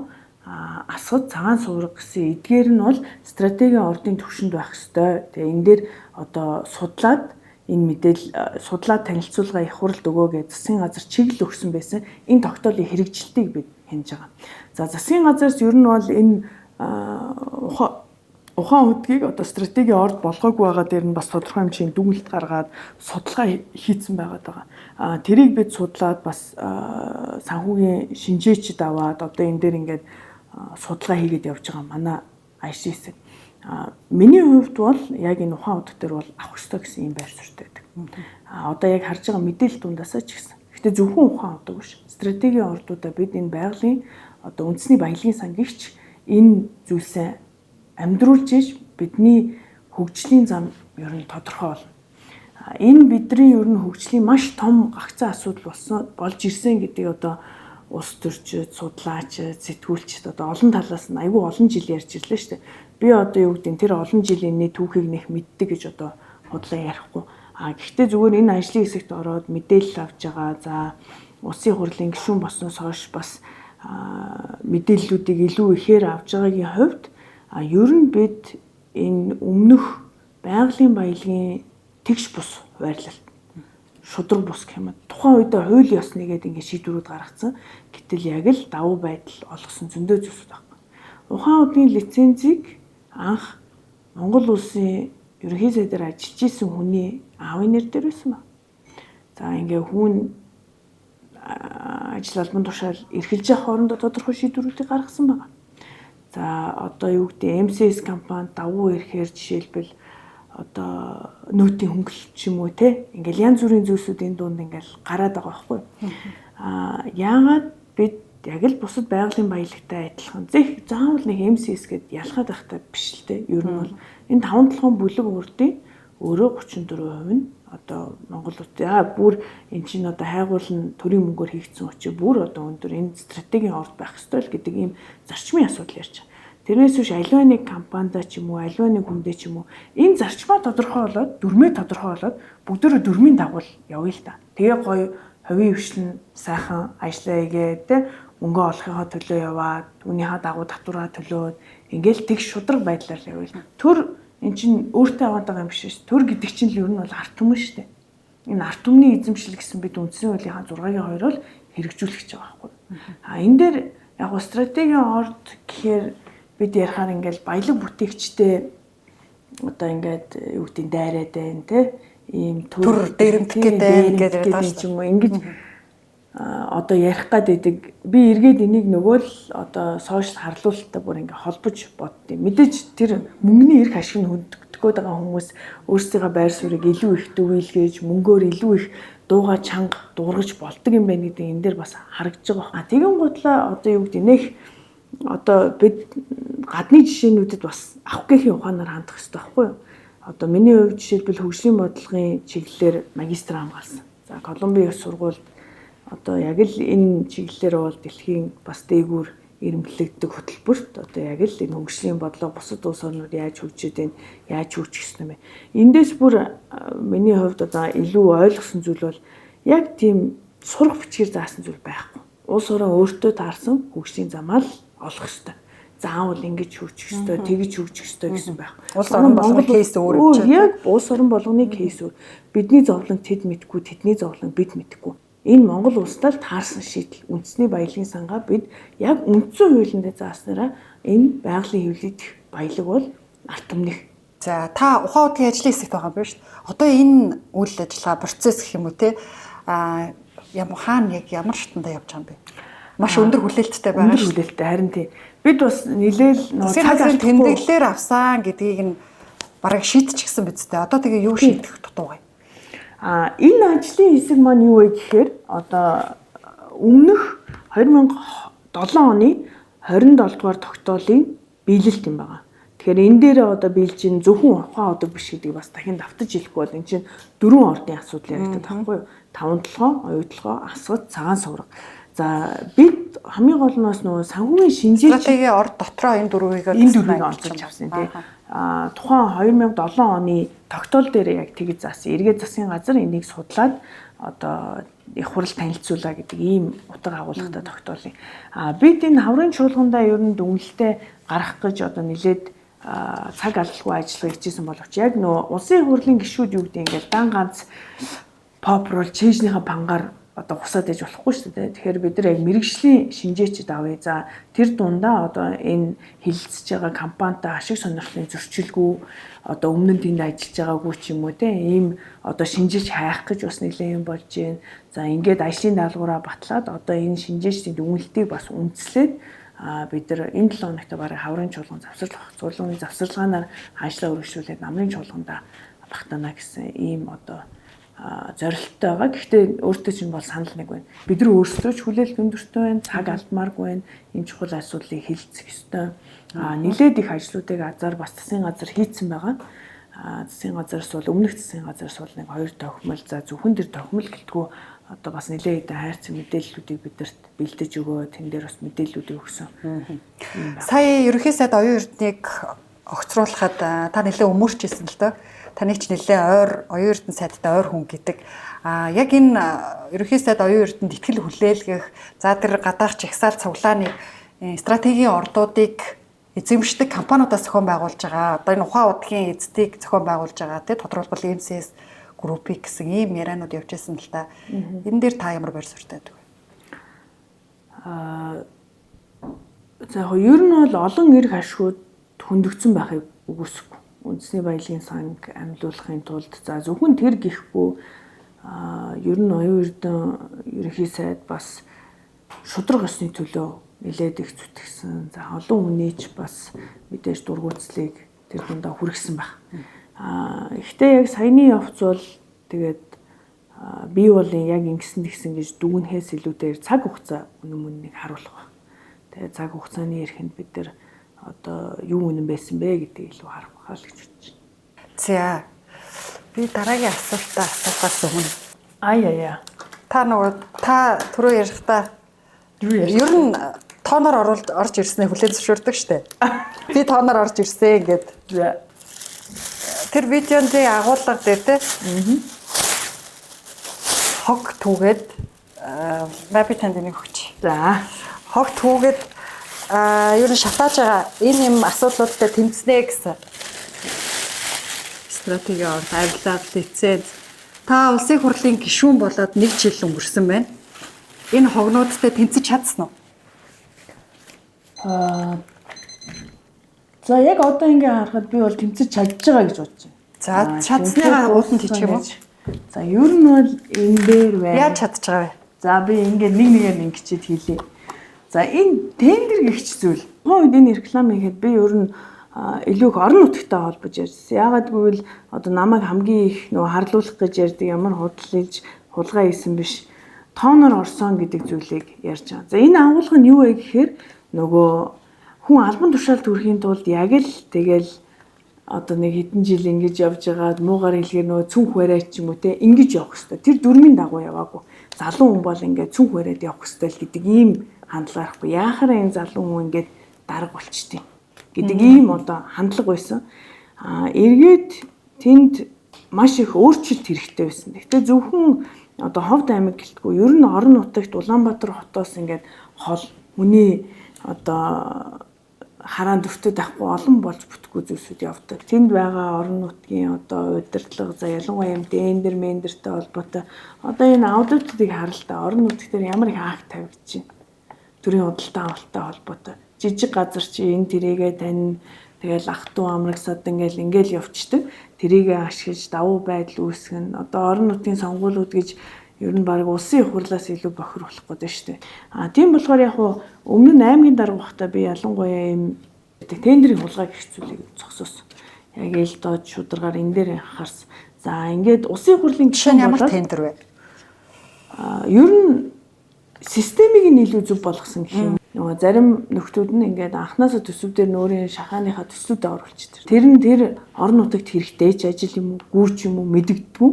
асгад цагаан суурга гэсэн эдгээр нь бол стратегийн ордын түвшинд байх ёстой. Тэгээ энэ дээр одоо судлаад энэ мэдээлэл судлаад танилцуулга их хуралд өгөө гэж засгийн газар чиглэл өгсөн байсан. Энэ тогтоолын хэрэгжилтийг бид хянаж байгаа. За засгийн газараас ер нь бол энэ ухаан хөдгийг одоо стратегийн орд болгоогүй байгаа дээр нь бас тодорхой хэмжээний дүгнэлт гаргаад судалгаа хийцэн байгаад байгаа. Тэрийг бид судлаад бас санхүүгийн шинжээчд аваад одоо энэ дээр ингээд судалгаа хийгээд явж байгаа манай ажлын хэсэг. Миний хувьд бол яг энэ ухаан хөдөг дээр бол авах ёстой гэсэн ийм байр суурьтай байдаг. Одоо яг харж байгаа мэдээлэл дундаасаа ч гэсэн. Гэхдээ зөвхөн ухаан хөдөг биш. Стратегийн ордуудаа бид энэ байгалийн одоо үндэсний баялагын сангигч энэ зүйлсээ амьдруулж иж бидний хөгжлийн зам ер нь тодорхой болно. Энэ бидний ер нь хөгжлийн маш том гагцсан асуудал болсон болж ирсэн гэдгийг одоо улс төрчид, судлаачид, сэтгүүлчид одоо олон талаас нь айгүй олон жил ярьж ирлээ шүү дээ. Би одоо юу гэдэг нь тэр олон жилийн нэг түүхийг нэх мэддэг гэж одоо худлаа ярихгүй. Гэхдээ зүгээр энэ ажлын хэсэгт ороод мэдээлэл авч байгаа. За улсын хурлын гишүүн болсноос хойш бас мэдээллүүдийг илүү ихээр авч байгаагийн хувьд ер нь бид энэ өмнөх байгалийн баялагын тэгш бус хуваарлалт шудраг бус гэх юм. Тухайн үедээ хууль ёсны гээд ингээд шийдвэрүүд гаргацсан. Гэтэл яг л давуу байдал олгосон зөндөө зүйлсүүд байна. Ухаан удгийн лицензийг анх Монгол улсын ерөнхий сайдаар ажиллаж исэн хүний аавын нэр дээр байсан ба. За ингээ хүн ажил албан тушаал эрхэлж явах хоорондоо тодорхой шийдвэрүүдийг гаргасан байна. За одоо юу гэдэг MCS компани давуу ирэхээр жишээлбэл одоо нөөтийн хөнгөлөлт ч юм уу те ингээл янз бүрийн зүйлсүүд энэ дунд ингээл гараад байгаа байхгүй. Яагаад бид яг л бусад байгалийн баялагтай адилхан зэх заавал нэг MCS гэд ялгаад байхтай биш л те. Ер нь бол энэ 5 7 бүлэг урдын өөрөө 34% нь одоо Монгол улс бүр эн чинь одоо хайгуул нь төрийн мөнгөөр хийгдсэн учраас бүр одоо өндөр энэ стратегийн орд байх ёстой л гэдэг ийм зарчмын асуудал ярьж байгаа. Тэрнээс биш аливаа нэг компанида ч юм уу, аливаа нэг хүндээ ч юм уу энэ зарчмаа тодорхой болоод, дүрмээ тодорхой болоод бүгдөө дүрмийн дагуу явъя л та. Тэгээ гоё хувийн хвшлэн сайхан ажиллаа хийгээ те мөнгө олохынхоо төлөө яваад, үүнийхээ дагуу татвараа төлөөд ингээл тэг шудраг байдлаар л явъя. Төр эн чинь өөртөө аваад байгаа юм биш шүү. Төр гэдэг чинь л ер нь бол ард түмэн шүү дээ. Энэ ард түмний эзэмшил гэсэн бид үндсэн хуулийнхаа 6-гийн 2 бол хэрэгжүүлэх гэж байгаа байхгүй. А энэ дээр яг гоо стратегийн орд гэхээр бид ярихаар ингээл баялаг бүтээгчтэй одоо ингээд юу гэдэг нь дайраад байна те, ийм төр дээрэмдэх гээд байна гэдэг байгаа ч юм уу, ингэж одоо ярих гад идэг. Би эргээд энийг нөгөө л одоо сошиал харлуулалтаа бүр ингээ холбож боддیں۔ Мэдээж тэр мөнгөний эрх ашиг нь хөндөгдөх гээд байгаа хүмүүс өөрсдийнхөө байр суурийг илүү их дүүйлгээж, мөнгөөр илүү их дууга чанга дуургаж болдог юм байна гэдэг энэ дээр бас харагдаж байгаа. А тэгэн гутлаа одоо юу гэдэг нэх одоо бид гадны жишээнүүдэд бас авах гэхийн ухаанаар хандах хэрэгтэй байхгүй юу? Одоо миний хувьд жишээлбэл хөгжлийн бодлогын чиглэлээр магистр хамгаалсан. За Колумбийн их сургуульд одоо яг л энэ чиглэлээр бол дэлхийн бас дээгүүр эрэмблэгддэг хөтөлбөрт одоо яг л энэ хөгжлийн бодлого бусад улс орнууд яаж хөгжиж байна, яаж хөгжих ёстой юм бэ? Эндээс бүр миний хувьд одоо илүү ойлгосон зүйл бол яг тийм сурах бичгээр заасан зүйл байхгүй. Улс орон өөртөө таарсан хөгжлийн замаа л олох ёстой. Заавал ингэж хөгжих ёстой, тэгж хөгжих ёстой гэсэн байх. Улс орон болгоны кейс өөр юм чинь. Яг улс орон болгоны кейс өөр. Бидний зовлон тэд мэдгүй, тэдний зовлон бид мэдгүй. Энэ Монгол улсдаа л таарсан шийдэл. Үндэсний баялагын сангаа бид яг үндсэн хуулиндээ зааснараа энэ байгалийн хэвлэлт баялаг бол ард түмнийх. За та ухаан удгийн ажлын хэсэгт байгаа юм байна шүү дээ. Одоо энэ үйл ажиллагаа процесс гэх юм уу те, а ямар хаана яг ямар шатанда явж байгаа юм бэ? Маш өндөр хүлээлттэй байгаа шүү. Өндөр хүлээлттэй харин тий. Бид бас нилээл нөгөө цаг алдахгүй тэмдэглэлээр авсан гэдгийг нь бараг шийдчихсэн биз дээ. Одоо тэгээ юу шийдэх дутуу вэ? А энэ ажлын хэсэг маань юу вэ гэхээр одоо өмнөх 2007 оны 27 дугаар тогтоолын биелэлт юм байна. Тэгэхээр энэ дээр одоо биелж ин зөвхөн ухаан удаг биш гэдгийг бас дахин давтаж хэлэхгүй бол эн чинь дөрвөн ордын асуудал яригдаад байхгүй юу? Таван толгой, оюутлогоо, асгад, цагаан сувраг. За бид хамгийн гол нь бас нөгөө санхүүгийн шинжээч стратегийн орд дотроо энэ дөрвийг онцолж авсан тий. А тухайн 2007 оны тогтоол дээр яг тэгж заасан. Эргээд засгийн газар энийг судлаад одоо их хурал танилцуулаа гэдэг ийм утга агуулгатай тогтоолын. А бид энэ хаврын чуулгандаа ер нь дүнэлтээ гаргах гэж одоо нилээд цаг алдалгүй ажиллах хичээсэн боловч яг нөгөө улсын хурлын гишүүд юу гэдэг ингээл дан ганц попрол чэйжнийхээ пангаар одоо хусаад ээж болохгүй шүү дээ. Тэгэхээр бид нар яг мэрэгжлийн шинжээчд авъя. За тэр дундаа одоо энэ хилэлцэж байгаа компанитай ашиг сонирхлын зөрчилгүй одоо өмнө нь тэнд ажиллаж байгаагүй ч юм уу те, ийм одоо шинжээч хайх гэж бас нэлээд юм болж байна. За ингээд ажлын даалгавраа батлаад одоо энэ шинжээчдийн дүгнэлтийг бас үндэслээд бид нар энэ 7 хоногт бараг хаврын чуулган завсарлах, цуулганы завсарлагаанаар ажлаа үргэлжлүүлээд намрын чуулгандаа багтаана гэсэн ийм одоо зорилттой байгаа. Гэхдээ өөртөө чинь бол санал нэг байна. Бид нар өөрсдөө ч хүлээлт өндөртэй байна, цаг алдмааргүй байна. Энэ чухал асуудлыг хилцэх ёстой. Нилээд их ажлуудыг азар бас засгийн газар хийцэн байгаа. Засгийн газараас бол өмнөх засгийн газараас бол нэг 2 тохимол, за зөвхөн тэр тохимол гэлтгүү одоо бас нилээд хэдэн хайрцаг мэдээллүүдийг бидэрт бэлдэж өгөө, тэн дээр бас мэдээллүүдийг өгсөн. Сая ерөнхий сайд оюун эрднийг огцруулахад та нэлээд өмөрч ирсэн л дөө. Таны ч нэлээд ойр оюун эрдэнэ сайдтай ойр хүн гэдэг. А яг энэ ерөнхий сайд оюун эрдэнэд итгэл хүлээлгэх, за тэр гадаах жагсаал цуглааны стратегийн ордуудыг эзэмшдэг компаниудаас зохион байгуулж байгаа. Одоо энэ ухаан удгийн эздийг зохион байгуулж байгаа тий, тодорхойлбол MCS группийг гэсэн ийм яриануд явж байсан л та. Энэ дээр та ямар байр суурьтай байдаг вэ? За яг ер нь бол олон эрх ашгууд хөндөгдсөн байхыг үгүйсэхгүй. Үндэсний баялагын санг амьлуулахын тулд за зөвхөн тэр гихгүй ер нь оюун эрдэнэ ерөнхий сайд бас шудраг ёсны төлөө нэлээд их зүтгэсэн. За олон хүний ч бас мэдээж дургуутслыг тэр дундаа хүргэсэн байх. Гэхдээ яг саяны явц бол тэгээд би бол яг ингэсэн тэгсэн гэж дүгнэхээс илүүтэйгээр цаг хугацаа үнэн мөннийг харуулах байх. Тэгээд цаг хугацааны эрхэнд бид нар одоо юу үнэн байсан бэ гэдгийг илүү харах байхаа л гэж бодож байна. За би дараагийн асуултаа асуухаас өмнө аяа. Та нөгөө та түрүү ярихдаа юу ярьж ер нь тооноор оруулж орж ирснээ хүлээн зөвшөөрдөг штэ. Би тооноор орж ирсэн гэд. Тэр видеонд агуулга дээр те. Хог түүгээд би танд энийг өгч. За. Хогт хүүгээд ер нь шатааж байгаа энэ юм асуудлуудтай тэмцнэ гэсэн. Стратеги орд авилга лиценз. Та улсын хурлын гишүүн болоод нэг жил өнгөрсөн байна. Энэ хогнуудтай тэмцэж чадсан уу? За яг одоо ингээ харахад би бол тэмцэж чадж байгаа гэж бодож байна. За чадсныгаа ууланд хийчих юм уу? За ер нь бол энэ дээр байна. Яаж чадж байгаа вэ? За би ингээд нэг нэгээр ингэчээд хийлээ. За энэ тендер гихч зүйл. Тухайн үед энэ реклам хийхэд би ер нь илүү их орон нутагтай холбож ярьсан. Яагаад гэвэл одоо намайг хамгийн их нөгөө харлуулах гэж ярьдаг ямар худал хэлж хулгай хийсэн биш. Тооноор орсон гэдэг зүйлийг ярьж байгаа. За энэ агуулга нь юу вэ гэхээр нөгөө хүн албан тушаал төрхийн тулд яг л тэгэл одоо нэг хэдэн жил ингэж явж байгаад муугар хэлгээр нөгөө цүнх бариад ч юм уу те ингэж явах хэвээр. Тэр дүрмийн дагуу яваагүй. Залуу хүн бол ингээд цүнх бариад явах хэвээр л гэдэг ийм хандлага байхгүй. Яахаараа энэ залуу хүн ингээд дарга болчтیں۔ гэдэг ийм одоо хандлага байсан. Эргээд тэнд маш их өөрчлөлт хэрэгтэй байсан. Гэхдээ зөвхөн одоо Ховд аймаг гэлтгүй ер нь орон нутагт Улаанбаатар хотоос ингээд хол хүний одоо хараан дүртэй байхгүй олон болж бүтггүй зүйлсүүд явдаг. Тэнд байгаа орон нутгийн одоо удирдлага, за ялангуяа юм дендер мендертэй холбоотой одоо энэ аудитуудыг харалтаа орон нутг дээр ямар их акт тавигдж байна. Төрийн худалдаа авалттай холбоотой. Жижиг газар чи энэ тэрийгэ тань тэгэл ах トゥ амраг сад ингээл ингээл явцдаг. Тэрийгэ ашиглаж давуу байдал үүсгэн. Одоо орон нутгийн сонгуулиуд гэж ер нь баг улсын их хурлаас илүү бохир болох гэдэг шүү дээ. Тийм болохоор яг хуу өмнө нь аймгийн дарга байхдаа би ялангуяа ийм тендрийн хулгай гэх зүйлийг зогсоосон. Яг эл доод шударгаар энэ дээр анхаарсан. За ингээд улсын их хурлын гишүүн ямар тендер вэ? Ер нь системийг нь илүү зөв болгосон гэх юм. Нөгөө зарим нөхдүүд нь ингээд анханасаа төсөв дээр нөөрийн шахааныхаа төслүүдэд оруулчихдаг. Тэр нь тэр орон нутагт хэрэгтэй ч ажил юм уу, гүүр ч юм уу мэдэгддэггүй.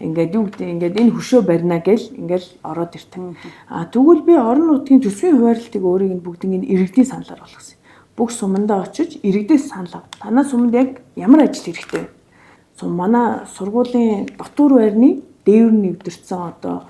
Ингээд юу гэдэг ингээд энэ хөшөө барина гэл ингээд ороод ирдэг. Тэгвэл би орон нутгийн төсвийн хуваарлтыг өөрийг нь бүгднийг иргэдийн саналаар болгосон. Бүх сумандаа очиж иргэдээс санал ав. Танаа суманд яг ямар ажил хэрэгтэй вэ? Сум манай сургуулийн дотуур байрны дээвэр нь эвдэрсэн одоо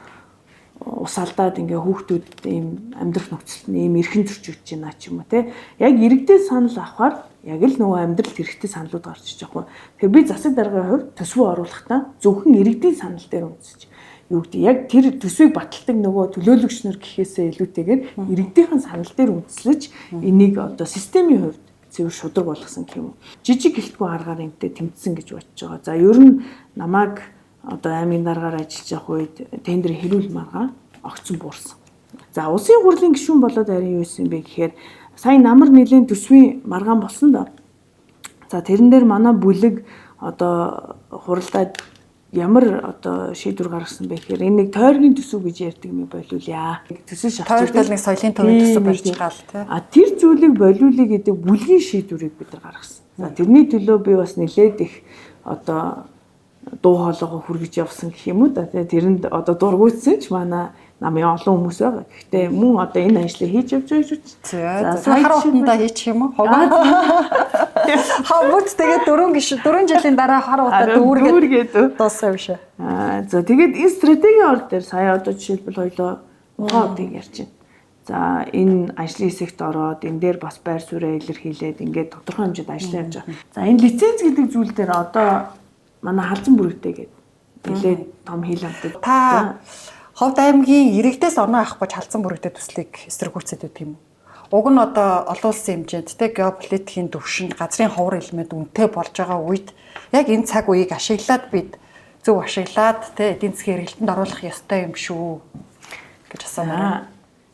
ус алдаад ингээ хүүхдүүд ийм амьдрах нөхцөлд нь ийм эрхэн зөрчигдөж байна ч юм уу те. Яг иргэдээ санал авахар яг л нөгөө амьдралд хэрэгтэй саналууд гарч иж байгаа хгүй. Тэгэхээр би засаг даргын хувьд төсвөө оруулахдаа зөвхөн иргэдийн санал дээр үндэсэж юу гэдэг яг тэр төсвийг баталдаг нөгөө төлөөлөгч нар гэхээсээ илүүтэйгээр иргэдийнхэн санал дээр үндэслэж энийг одоо системийн хувьд цэвэр шудраг болгосон гэх юм уу. Жижиг гэлтгүй аргаар энтэй тэмцсэн гэж бодож байгаа. За ер нь намайг одоо аймгийн даргаар ажиллаж явах үед тендер хэрүүл маргаа огцон буурсан. За улсын хурлын гишүүн болоод харин юу исэн бэ гэхээр сая намар нэлийн төсвийн маргаан болсон доо. За тэрэн дээр манай бүлэг одоо хуралдаад ямар одоо шийдвэр гаргасан бэ гэхээр энэ нэг тойргийн төсөв гэж ярьдаг юм болиулъя. Төсөв шахаж тойртой нэг соёлын төвийн төсөв барьж байгаа л тий. Тэр зүйлийг болиулъя гэдэг бүлгийн шийдвэрийг бид нар гаргасан. За тэрний төлөө би бас нэлээд их одоо дуу хоолойгоо хүргэж явсан гэх юм уу да. Тэрэнд одоо дургуутсан ч манай намын олон хүмүүс байгаа. Гэхдээ мөн одоо энэ ажлыг хийж явж байгаа гэж. За хар утандаа хийчих юм уу? Хавбут тэгээд 4 жилийн дараа хар утаа дүүргээд дууссан юм шиг. За тэгээд энэ стратегийн ор дээр сая одоо жишээлбэл хоёлоо ухаан одыг ярьж байна. За энэ ажлын хэсэгт ороод энэ дээр бас байр сууриа илэрхийлээд ингээд тодорхой хэмжээнд ажиллаа явж байгаа. За энэ лиценз гэдэг зүйл дээр одоо манай халзан бүрэгтэй гэдэг нэлээд том хил амтад. Та Ховд аймгийн иргэдээс оноо авах гэж халзан бүрэгтэй төслийг эсэргүүцээд байдаг юм уу? Уг нь одоо олон улсын хэмжээнд те геополитикийн төвшөнд газрын ховор элемент үнэтэй болж байгаа үед яг энэ цаг үеийг ашиглаад бид зөв ашиглаад те эдийн засгийн хэрэглэлтэнд оруулах ёстой юм шүү гэж асуумаар.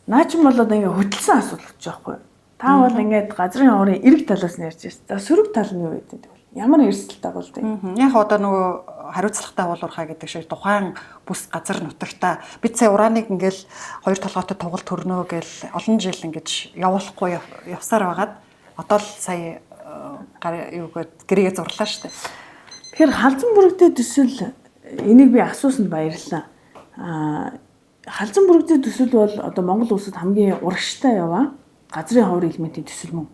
Наа чи болоод ингээ хөтөлсөн асуудал болж байгаа байхгүй. Та бол ингээд газрын ховрын эрэг талаас нь ярьж байна. За сөрөг тал нь юу гэдэг вэ? Ямар эрсдэл дагуулдаг? Яг одоо нөгөө хариуцлагатай уулуурхай гэдэг шиг тухайн бүс газар нутагта бид сая урааныг ингээл хоёр толгойтой тугалт төрнөө гэл олон жил ингэж явуулахгүй явсаар байгаад одоо л сая юугээд гэрээгээ зурлаа шүү дээ. Тэгэхээр халзан бүрэгтэй төсөл энийг би асуусанд баярлалаа. Халзан бүрэгтэй төсөл бол одоо Монгол улсад хамгийн урагштай яваа газрын ховор элементийн төсөл мөн.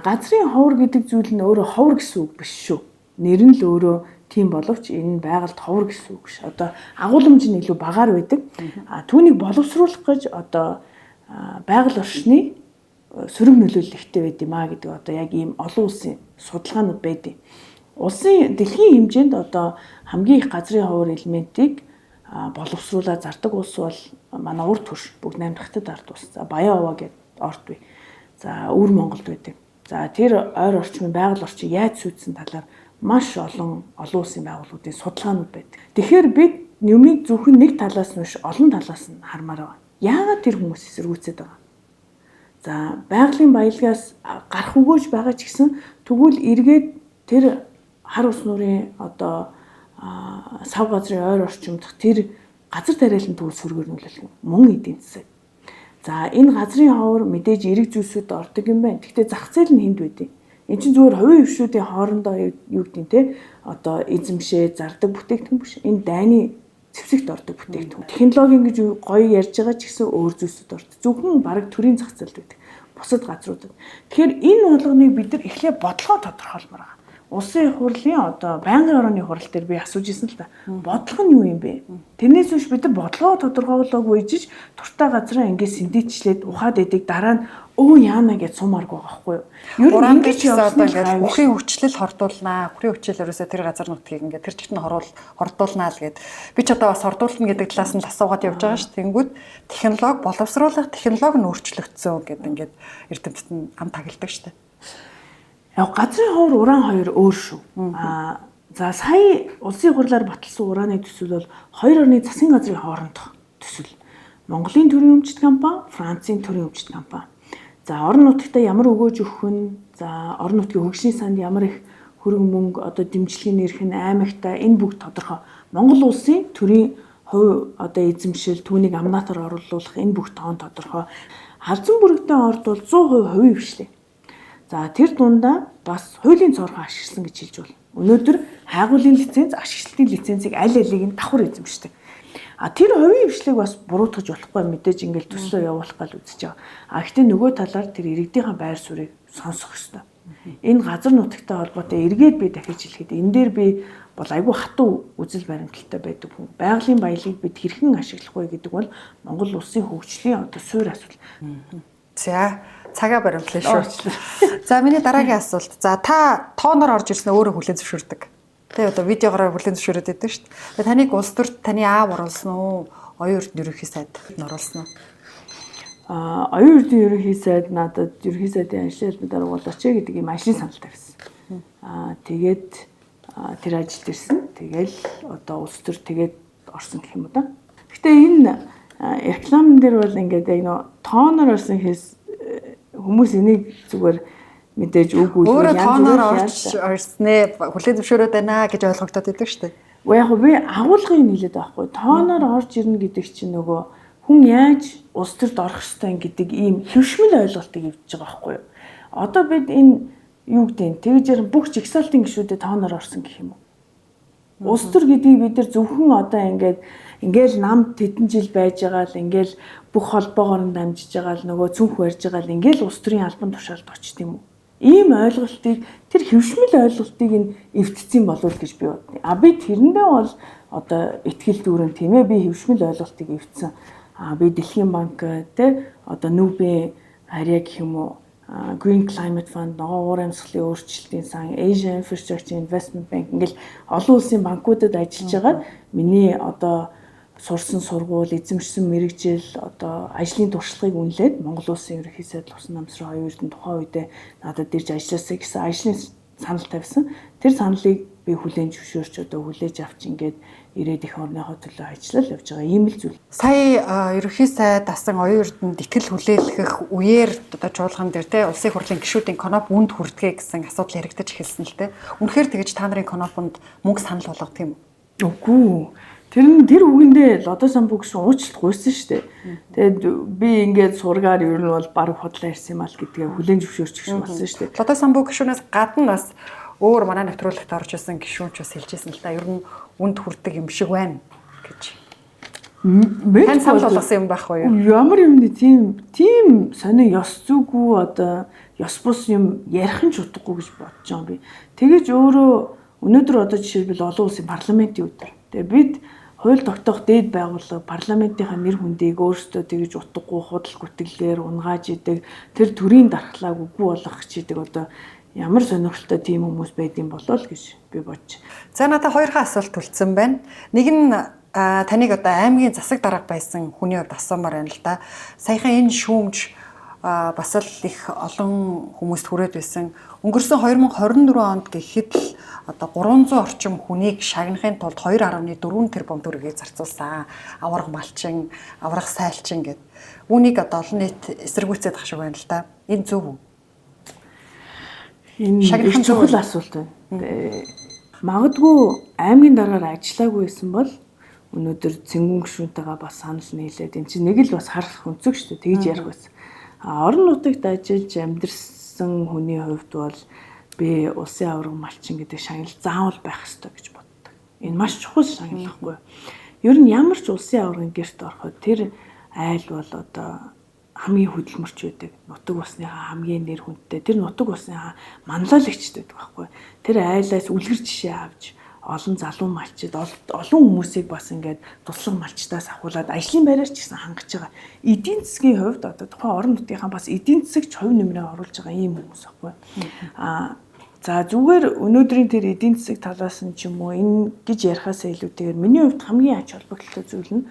Газрын ховор гэдэг зүйл нь өөрөө ховор гэсэн үг биш шүү. Нэр нь л өөрөө тийм боловч энэ нь байгальд ховор гэсэн үг биш. Одоо агуулмж нь илүү багаар байдаг. Түүнийг боловсруулах гэж одоо Байгаль орчны сөрөг нөлөөлөл ихтэй байд юм а гэдэг одоо яг ийм олон улсын судалгаанууд байдаг. Улсын дэлхийн хэмжээнд одоо хамгийн их газрын ховор элементийг боловсруулаад зардаг улс бол манай урд төрш бүгд наймдахтад ард улс. За Баян овоо гэдэг орд бий. За өвөр Монголд байдаг. За тэр ойр орчмын байгаль орчин яаж сүйдсэн талаар маш олон улсын байгууллагуудын судалгаанууд байдаг. Тэгэхээр бид юмыг зөвхөн нэг талаас нь биш олон талаас нь хармаар байгаа. Яагаад тэр хүмүүс эсэргүүцээд байгаа? За байгалийн баялагаас гарах өгөөж байгаа ч гэсэн тэгвэл эргээд тэр хар ус нуурын одоо сав газрын ойр орчимдох тэр газар тариалан төвөл сөргөөр нөлөөлөх юм. Мөн эдийн засаг. За энэ газрын ховор мэдээж эрэг зүйлсүүд ордог юм байна. Гэхдээ зах зээл нь хүнд байдیں۔ Энд чинь зүгээр хувийн хвшүүдийн хоорондоо юу гэдэг нь те одоо эзэмшээ зардаг бүтээгдэхүүн биш. Энэ дайны зэвсэгт ордог бүтээгдэхүүн. Технологи ингэж гоё ярьж байгаа ч гэсэн өөр зүйлсүүд ордог. Зөвхөн бараг төрийн зах зээлд байдаг. Бусад газруудад. Тэгэхээр энэ болгоныг бид нар эхлээ бодлогоо тодорхойлмоор байгаа. Улсын их хурлын одоо байнгын орооны хурал дээр би асууж ирсэн л та. Бодлого нь юу юм бэ? Тэрнээс биш бид нар бодлогоо тодорхойлоогүй ижиж туртай газраа ингээд сэндийчлээд ухаад идэг дараа нь өө яана гэж сумааргүй байгаа байхгүй юу? Ер нь ингэж явсан ингээд үхрийн хүчлэл хордуулнаа. Үхрийн хүчил ерөөсөө тэр газар нутгийг ингээд тэр чигт нь хордуулнаа л гэд. Би ч одоо бас хордуулна гэдэг талаас нь л асуугаад явж байгаа ш. Тэнгүүд технологи боловсруулах технологи нь өөрчлөгдсөн гэд ингээд эрдэмтэд нь ам тагладаг штэ. Яг газрын ховор уран хоёр өөр шүү. Аа за сая улсын хурлаар баталсан ураны төсөл бол хоёр орны засгийн газрын хоорондох төсөл. Монголын төрийн өмчт компани, Францын төрийн өмчт компани. За орон нутагтаа ямар өгөөж өгөх нь, за орон нутгийн хөгжлийн санд ямар их хөрөнгө мөнгө одоо дэмжлэгийн нэрх нь аймагтаа энэ бүгд тодорхой. Монгол улсын төрийн хувь одоо эзэмшил түүнийг амнаатар оруулах энэ бүх тоон тодорхой. Халзан бүрэгдэн орд бол 100% хувийн хвшлээ. За тэр дундаа бас хуулийн цоорхон ашигласан гэж хэлж байна. Өнөөдөр хайгуулын лиценз, ашиглалтын лицензийг аль алийг нь давхар эзэмшдэг. А тэр хувийн хвшлийг бас буруутгаж болохгүй мэдээж ингээл төслөө явуулах гал үзэж байгаа. А гэхдээ нөгөө талаар тэр иргэдийнхаа байр суурийг сонсох ёстой. Энэ газар нутагтай холбоотой эргээд би дахиж хэлэхэд энэ дээр би бол айгүй хатуу үзэл баримталтай байдаг хүн. Байгалийн баялагийг бид хэрхэн ашиглах вэ гэдэг бол Монгол улсын хөгжлийн одоо суурь асуудал. За цагаа баримтлаа шүү. За миний дараагийн асуулт. За та тооноор орж ирсэн өөрөө хүлээн зөвшөөрдөг. Тэ одоо видеогоор хүлээн зөвшөөрöd байдаг шүү дээ. Таныг улс төрт таны аав оруулсан уу? Оюун эрдэнэ ерөнхий сайд оруулсан уу? Аа оюун эрдэнэ ерөнхий сайд надад ерөнхий сайдын ажлын албанд оруулаач гэдэг ийм ажлын санал тавьсан. Аа тэгээд тэр ажилд ирсэн. Тэгэл одоо улс төр тэгээд орсон гэх юм уу да. Гэтэ энэ рекламн дээр бол ингээд яг нөө тооноор орсон гэхээс хүмүүс энийг зүгээр мэдээж үг үйл өөрөө тооноор орж орснээ хүлээн зөвшөөрөөд байна гэж ойлгогдоод идэг шүү дээ. Уу яг би агуулгыг нийлээд байхгүй. Тооноор орж ирнэ гэдэг чинь нөгөө хүн яаж улс төрд орох ёстой гэдэг ийм хэвшмэл ойлголтыг эвдэж байгаа байхгүй юу? Одоо бид энэ юу гэдэг нь тэгж ярин бүх жигсаалтын гишүүдэд тооноор орсон гэх юм уу? Улс төр гэдгийг бид нар зөвхөн одоо ингээд ингээл нам тэдэн жил байж байгаа л ингээл бүх холбоогоор нь дамжиж байгаа л нөгөө цүнх барьж байгаа л ингээл улс төрийн албан тушаалд очт юм уу? Ийм ойлголтыг тэр хэвшмэл ойлголтыг нь эвдсэн болов гэж би бодно. А би тэрэндээ бол одоо итгэл дүүрэн тийм ээ би хэвшмэл ойлголтыг эвдсэн. А би Дэлхийн банк те одоо нүүбийн харьяа гэх юм уу Green Climate Fund, ногоон уур амьсгалын өөрчлөлтийн сан, Asia Infrastructure Investment Bank ингээл олон улсын банкудад ажиллаж байгаад миний одоо сурсан сургууль, эзэмшсэн мэргэжил, одоо ажлын туршлагыг үнэлээд Монгол улсын ерөнхий сайд Лувсан намсрын оюун эрдэнэ тухайн үедээ надад ирж ажилласаа гэсэн ажлын санал тавьсан. Тэр саналыг би хүлээн зөвшөөрч одоо хүлээж авч ингээд ирээд их орныхоо төлөө ажиллал явж байгаа ийм л зүйл. Сая ерөнхий сайд дасан оюун эрдэнэд итгэл хүлээлгэх үеэр одоо чуулган дээр те улсын хурлын гишүүдийн коноп үнд хүрдэгэ гэсэн асуудал яригдаж эхэлсэн л те. Үнэхээр тэгэж та нарын конопонд мөнгө санал болгодог юм уу? Үгүй. Тэр нь тэр үгэндээ Лодо самбу гэсэн уучлалт гуйсан шүү дээ. Тэгээд би ингээд сургаар ер нь бол баг худлаа ирсэн юм аа л гэдгээ хүлээн зөвшөөрч гişүн болсон шүү дээ. Лодо самбу гишүүнээс гадна бас өөр манай нэвтрүүлэгт орж исэн гишүүн ч бас хэлж ирсэн л да. Ер нь үнд хүрдэг юм шиг байна гэж. Тань санал болгосон юм байхгүй юу? Ямар юмны тийм сонио ёс зүгүү одоо ёс бус юм ярих нь ч утгагүй гэж бодож байгаа юм би. Тэгэж өөрөө өнөөдөр одоо жишээлбэл олон улсын парламентын өдөр. Тэгээ бид Хууль тогтоох дээд байгууллага парламентынхаа нэр хүндийг өөрсдөө тэгж утгагүй худал гүтгэлээр унгааж идэг, тэр төрийн дархлааг үгүй болгох чийдэг одоо ямар сонирхолтой тийм хүмүүс байдсан болоо л гэж би бодож. За надад хоёр хан асуулт төлцсөн байна. Нэг нь таныг одоо аймгийн засаг дарга байсан хүний хувьд асуумаар байна л да. Саяхан энэ шүүмж бас л их олон хүмүүст хүрээд байсан. Өнгөрсөн 2024 онд гэхэд л одоо 300 орчим хүнийг шагнахын тулд 2.4 тэрбум төгрөгийг зарцуулсан. Аварга малчин, аварга сайлчин гэд. Үүнийг одоо олон нийт эсэргүүцээд ах шиг байна л да. Энэ зөв үү? Энэ шагнах чухал асуулт байна. Магадгүй аймгийн даргаар ажиллаагүй байсан бол өнөөдөр цэнгүүн гишүүнтэйгээ бас санал нийлээд эн чинь нэг л бас харах өнцөг шүү дээ. Тэгж ярих байсан. А орон нутагт ажиллаж амьдарсан хүний хувьд бол би улсын аварга малчин гэдэг шагнал заавал байх ёстой гэж боддог. Энэ маш чухал шагнал байхгүй юу? Ер нь ямар ч улсын аваргын гэрт ороход тэр айл бол одоо хамгийн хөдөлмөрч байдаг. Нутаг усныхаа хамгийн нэр хүндтэй. Тэр нутаг усныхаа манлайлагчд байдаг байхгүй юу? Тэр айлаас үлгэр жишээ авч олон залуу малчид олон хүмүүсийг бас ингээд туслах малчдаас ахуулаад ажлын байраар ч гэсэн хангаж байгаа. Эдийн засгийн хувьд одоо тухайн орон нутгийнхаа бас эдийн засагч хувь нэмрээ оруулж байгаа ийм хүмүүс байхгүй. Аа за зүгээр өнөөдрийн тэр эдийн засаг талаас нь ч юм уу энэ гэж ярихаасаа илүүтэйгээр миний хувьд хамгийн ач холбогдолтой зүйл нь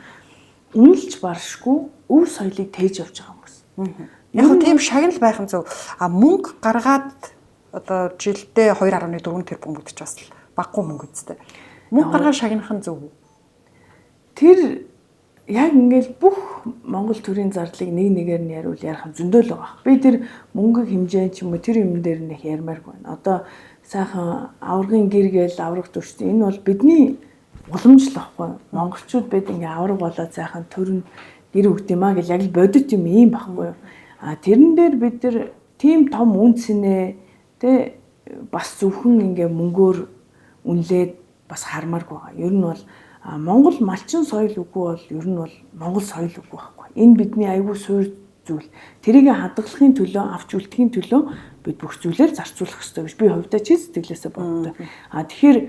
үнэлж баршгүй өв соёлыг тээж явж байгаа хүмүүс. Яг нь тийм шагнал байх нь зөв. А мөнгө гаргаад одоо жилдээ 2.4 тэрбум гэдэг чинь бас баггүй мөнгө үстэй. Мөнгө гаргаад шагнах нь зөв үү? Тэр яг ингээл бүх Монгол төрийн зардлыг нэг нэгээр нь яриул ярих юм зөндөө л байгаа. Би тэр мөнгө хэмжээ ч юм уу тэр юм дээр нэх ярмааргүй байна. Одоо сайхан аваргын гэр гээл аварга төрсөн. Энэ бол бидний уламжлал байхгүй. Монголчууд бид ингээ аварга болоод сайхан төрн гэр өгд юм а гэл яг л бодит юм ийм байхгүй юу. А тэрэн дээр бид нар тийм том үн цэнэ тэ бас зөвхөн ингээ мөнгөөр үнэлээд бас хармааргүй байгаа. Ер нь бол Монгол малчин соёл үгүй бол ер нь бол Монгол соёл үгүй байхгүй. Энэ бидний аюул суур зүйл. Тэрийг хадгалахын төлөө, авч үлдэхийн төлөө бид бүх зүйлээр зарцуулах ёстой гэж би хувьдаа чи сэтгэлээсээ боддог. А тэгэхээр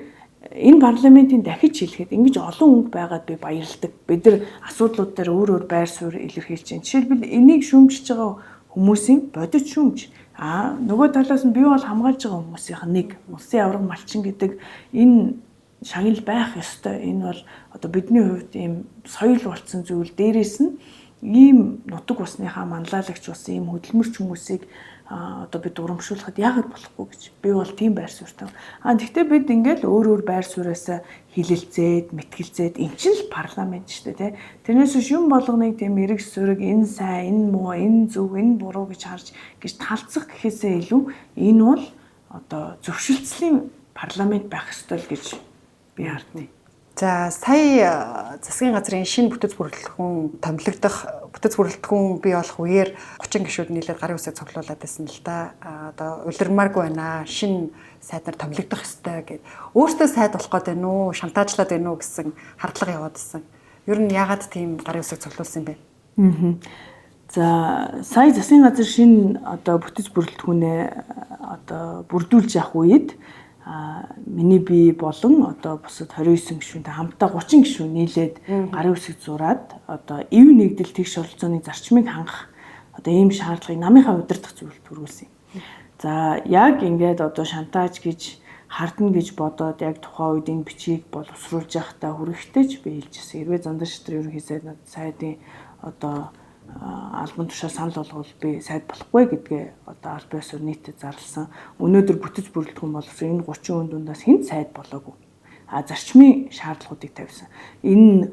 энэ парламентын дахиж хэлэхэд ингэж олон өнгө байгаад би баярлдаг. Бид нар асуудлууд дээр өөр өөр байр суурь илэрхийлж байна. Жишээлбэл энийг шүүмжиж байгаа хүмүүсийн бодит шүүмж. А нөгөө талаас нь би бол хамгаалж байгаа хүмүүсийнх нь нэг улсын аварга малчин гэдэг энэ шагнал байх ёстой. Энэ бол одоо бидний хувьд ийм соёл болсон зүйл. Дээрээс нь ийм нутаг усныхаа манлайлагч болсон ийм хөдөлмөрч хүмүүсийг одоо бид урамшуулахад яагаад болохгүй гэж би бол тийм байр суурьтай. А тэгтээ бид ингээл өөр өөр байр сууриасаа хилэлцээд, мэтгэлцээд эн чинь л парламент шүү дээ, тэ. Тэрнээс биш юм болгоныг тийм эрэг сүрэг энэ сайн, энэ муу, энэ зөв, энэ буруу гэж харж гэж талцах гэхээсээ илүү энэ бол одоо зөвшөлтслийн парламент байх ёстой л гэж би хардна. За сая засгийн газрын шинэ бүтэц бүрэлдэхүүн томилогдох бүтэц бүрэлдэхүүн бий болох үеэр 30 гишүүд нийлээд гарын үсэг цуглуулад байсан л да. Одоо улирмааргүй байна. Шинэ сайд нар томилогдох ёстой гэд. Өөртөө сайд болох гээд байна уу, шантаажлаад байна уу гэсэн хардлага яваад байсан. Ер нь яагаад тийм гарын үсэг цуглуулсан юм бэ? За сая засгийн газар шинэ одоо бүтэц бүрэлдэхүүнээ одоо бүрдүүлж явах үед миний бие болон одоо бусад 29 гишүүнтэй хамтдаа 30 гишүүн нийлээд гарын үсэг зураад одоо ив нэгдэл тэгш оролцооны зарчмыг хангах одоо ийм шаардлагыг намынхаа удирдах зүйлд түрүүлсэн юм. За яг ингээд одоо шантаж гэж хардна гэж бодоод яг тухайн үед энэ бичгийг боловсруулж явахдаа хүрэхтэй ч би хэлжсэн. Хэрвээ Зандар шатар ерөнхий сайд сайдын одоо албан тушаал санал болгол би сайд болохгүй гэдгээ одоо аль биесээр нийтэд зарласан. Өнөөдөр бүтэц бүрэлдэхүүн болсон энэ 30 хүн дундаас хэн сайд болоогүй. А зарчмын шаардлагуудыг тавьсан. Энэ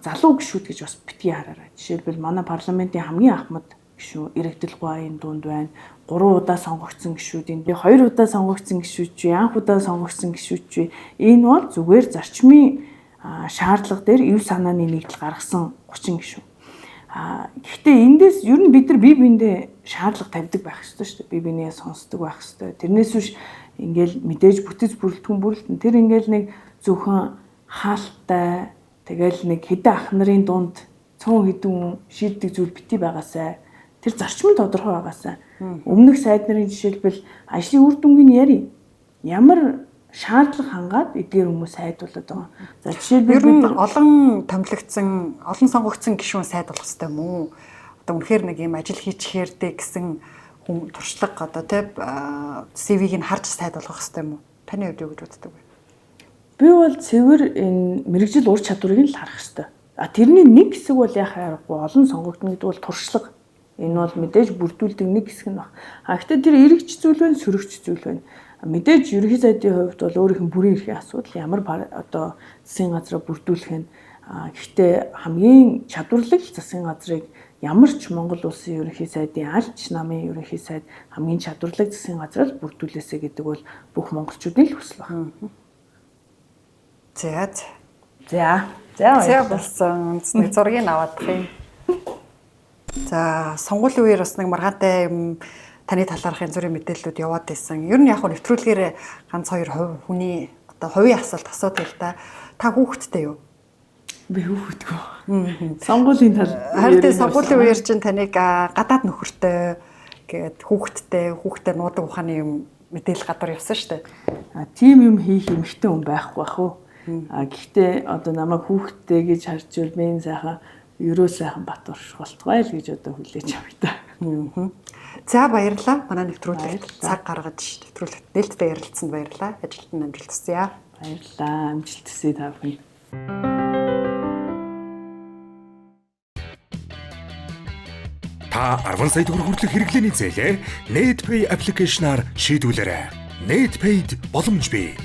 залуу гишүүд гэж бас битгий хараарай. Жишээлбэл манай парламентын хамгийн ахмад гишүүн Ирэгдэл Гуайн дунд байна. 3 удаа сонгогдсон гишүүд энэ би 2 удаа сонгогдсон гишүүд чи анх удаа сонгогдсон гишүүд чи энэ бол зүгээр зарчмын шаардлага дээр ив санааны нэгдэл гаргасан 30 гишүүн. Гэхдээ эндээс ер нь бид нар бие биендээ шаардлага тавьдаг байх ёстой шүү дээ. Бие биенээ сонсдог байх ёстой. Тэрнээс биш ингээл мэдээж бүтэц бүрэлдэхүүн бүрэлдэн. Тэр ингээл нэг зөвхөн хаалттай тэгэл нэг хэдэн ах нарын дунд цөөн хэдэн хүн шийддэг зүйл бити байгаасай. Тэр зарчим нь тодорхой байгаасай. Өмнөх сайд нарын жишээлбэл ажлын үр дүнгийн яри. Ямар шаардлага хангаад эдгээр хүмүүс сайдуулаад байгаа. За жишээлбэл Ер нь олон томилогдсон, олон сонгогдсон гишүүн сайд болох хэрэгтэй юм уу? Одоо үнэхээр нэг юм ажил хийчихээр дээ гэсэн хүн туршлага одоо тий CV-г нь харж сайд болгох хэрэгтэй юм уу? Таны хувьд юу гэж боддог вэ? Би бол цэвэр энэ мэргэжил ур чадварыг л харах хэрэгтэй. А тэрний нэг хэсэг бол яхаа аргагүй олон сонгогдно гэдэг бол туршлага. Энэ бол мэдээж бүрдүүлдэг нэг хэсэг нь баг. А гэхдээ тэр эрэгч зүйл байна, сөрөгч зүйл байна. Мэдээж ерөнхий сайдын хувьд бол өөрийнх нь бүрийн эрхийн асуудал ямар одоо засгийн газраа бүрдүүлэх нь. Гэхдээ хамгийн чадварлаг засгийн газрыг ямар ч Монгол улсын ерөнхий сайдын альч намын ерөнхий сайд хамгийн чадварлаг засгийн газраа л бүрдүүлээсэй гэдэг бол бүх монголчуудын л хүсэл байна. За. За. За За болсон. Нэг зургийг аваадах юм. За, сонгуулийн үеэр бас нэг маргаантай юм таны талаарх янз бүрийн мэдээллүүд яваад байсан. Ер нь яг нь нэвтрүүлгээр ганц хоёр хувь хүний одоо хувийн асуулт асуудаг л да. Та хүүхэдтэй юу? Би хүүхэдгүй. Сонгуулийн тал. Харин тэ сонгуулийн үеэр чинь таныг гадаад нөхөртэй гээд хүүхэдтэй, хүүхдээ нуудаг ухааны юм мэдээлэл гадар явсан шүү дээ. А тийм юм хийх эмэгтэй хүн байхгүй бах уу? А гэхдээ одоо намайг хүүхэдтэй гэж харж ивэл минь сайхан ерөө сайхан бат урших болтугай л гэж одоо хүлээж авъя та. За баярлалаа. Манай нэвтрүүлэгт цаг гаргаж нэвтрүүлэгт нээлттэй ярилцсанд баярлалаа. Ажилд нь амжилт хүсье. Баярлалаа. Амжилт хүсье та бүхэнд. Та 10 сая төгрөг хүртэлх хэрэглээний зээлээ NetPay аппликейшнаар шийдвүлээрэй. NetPay-д боломж бий.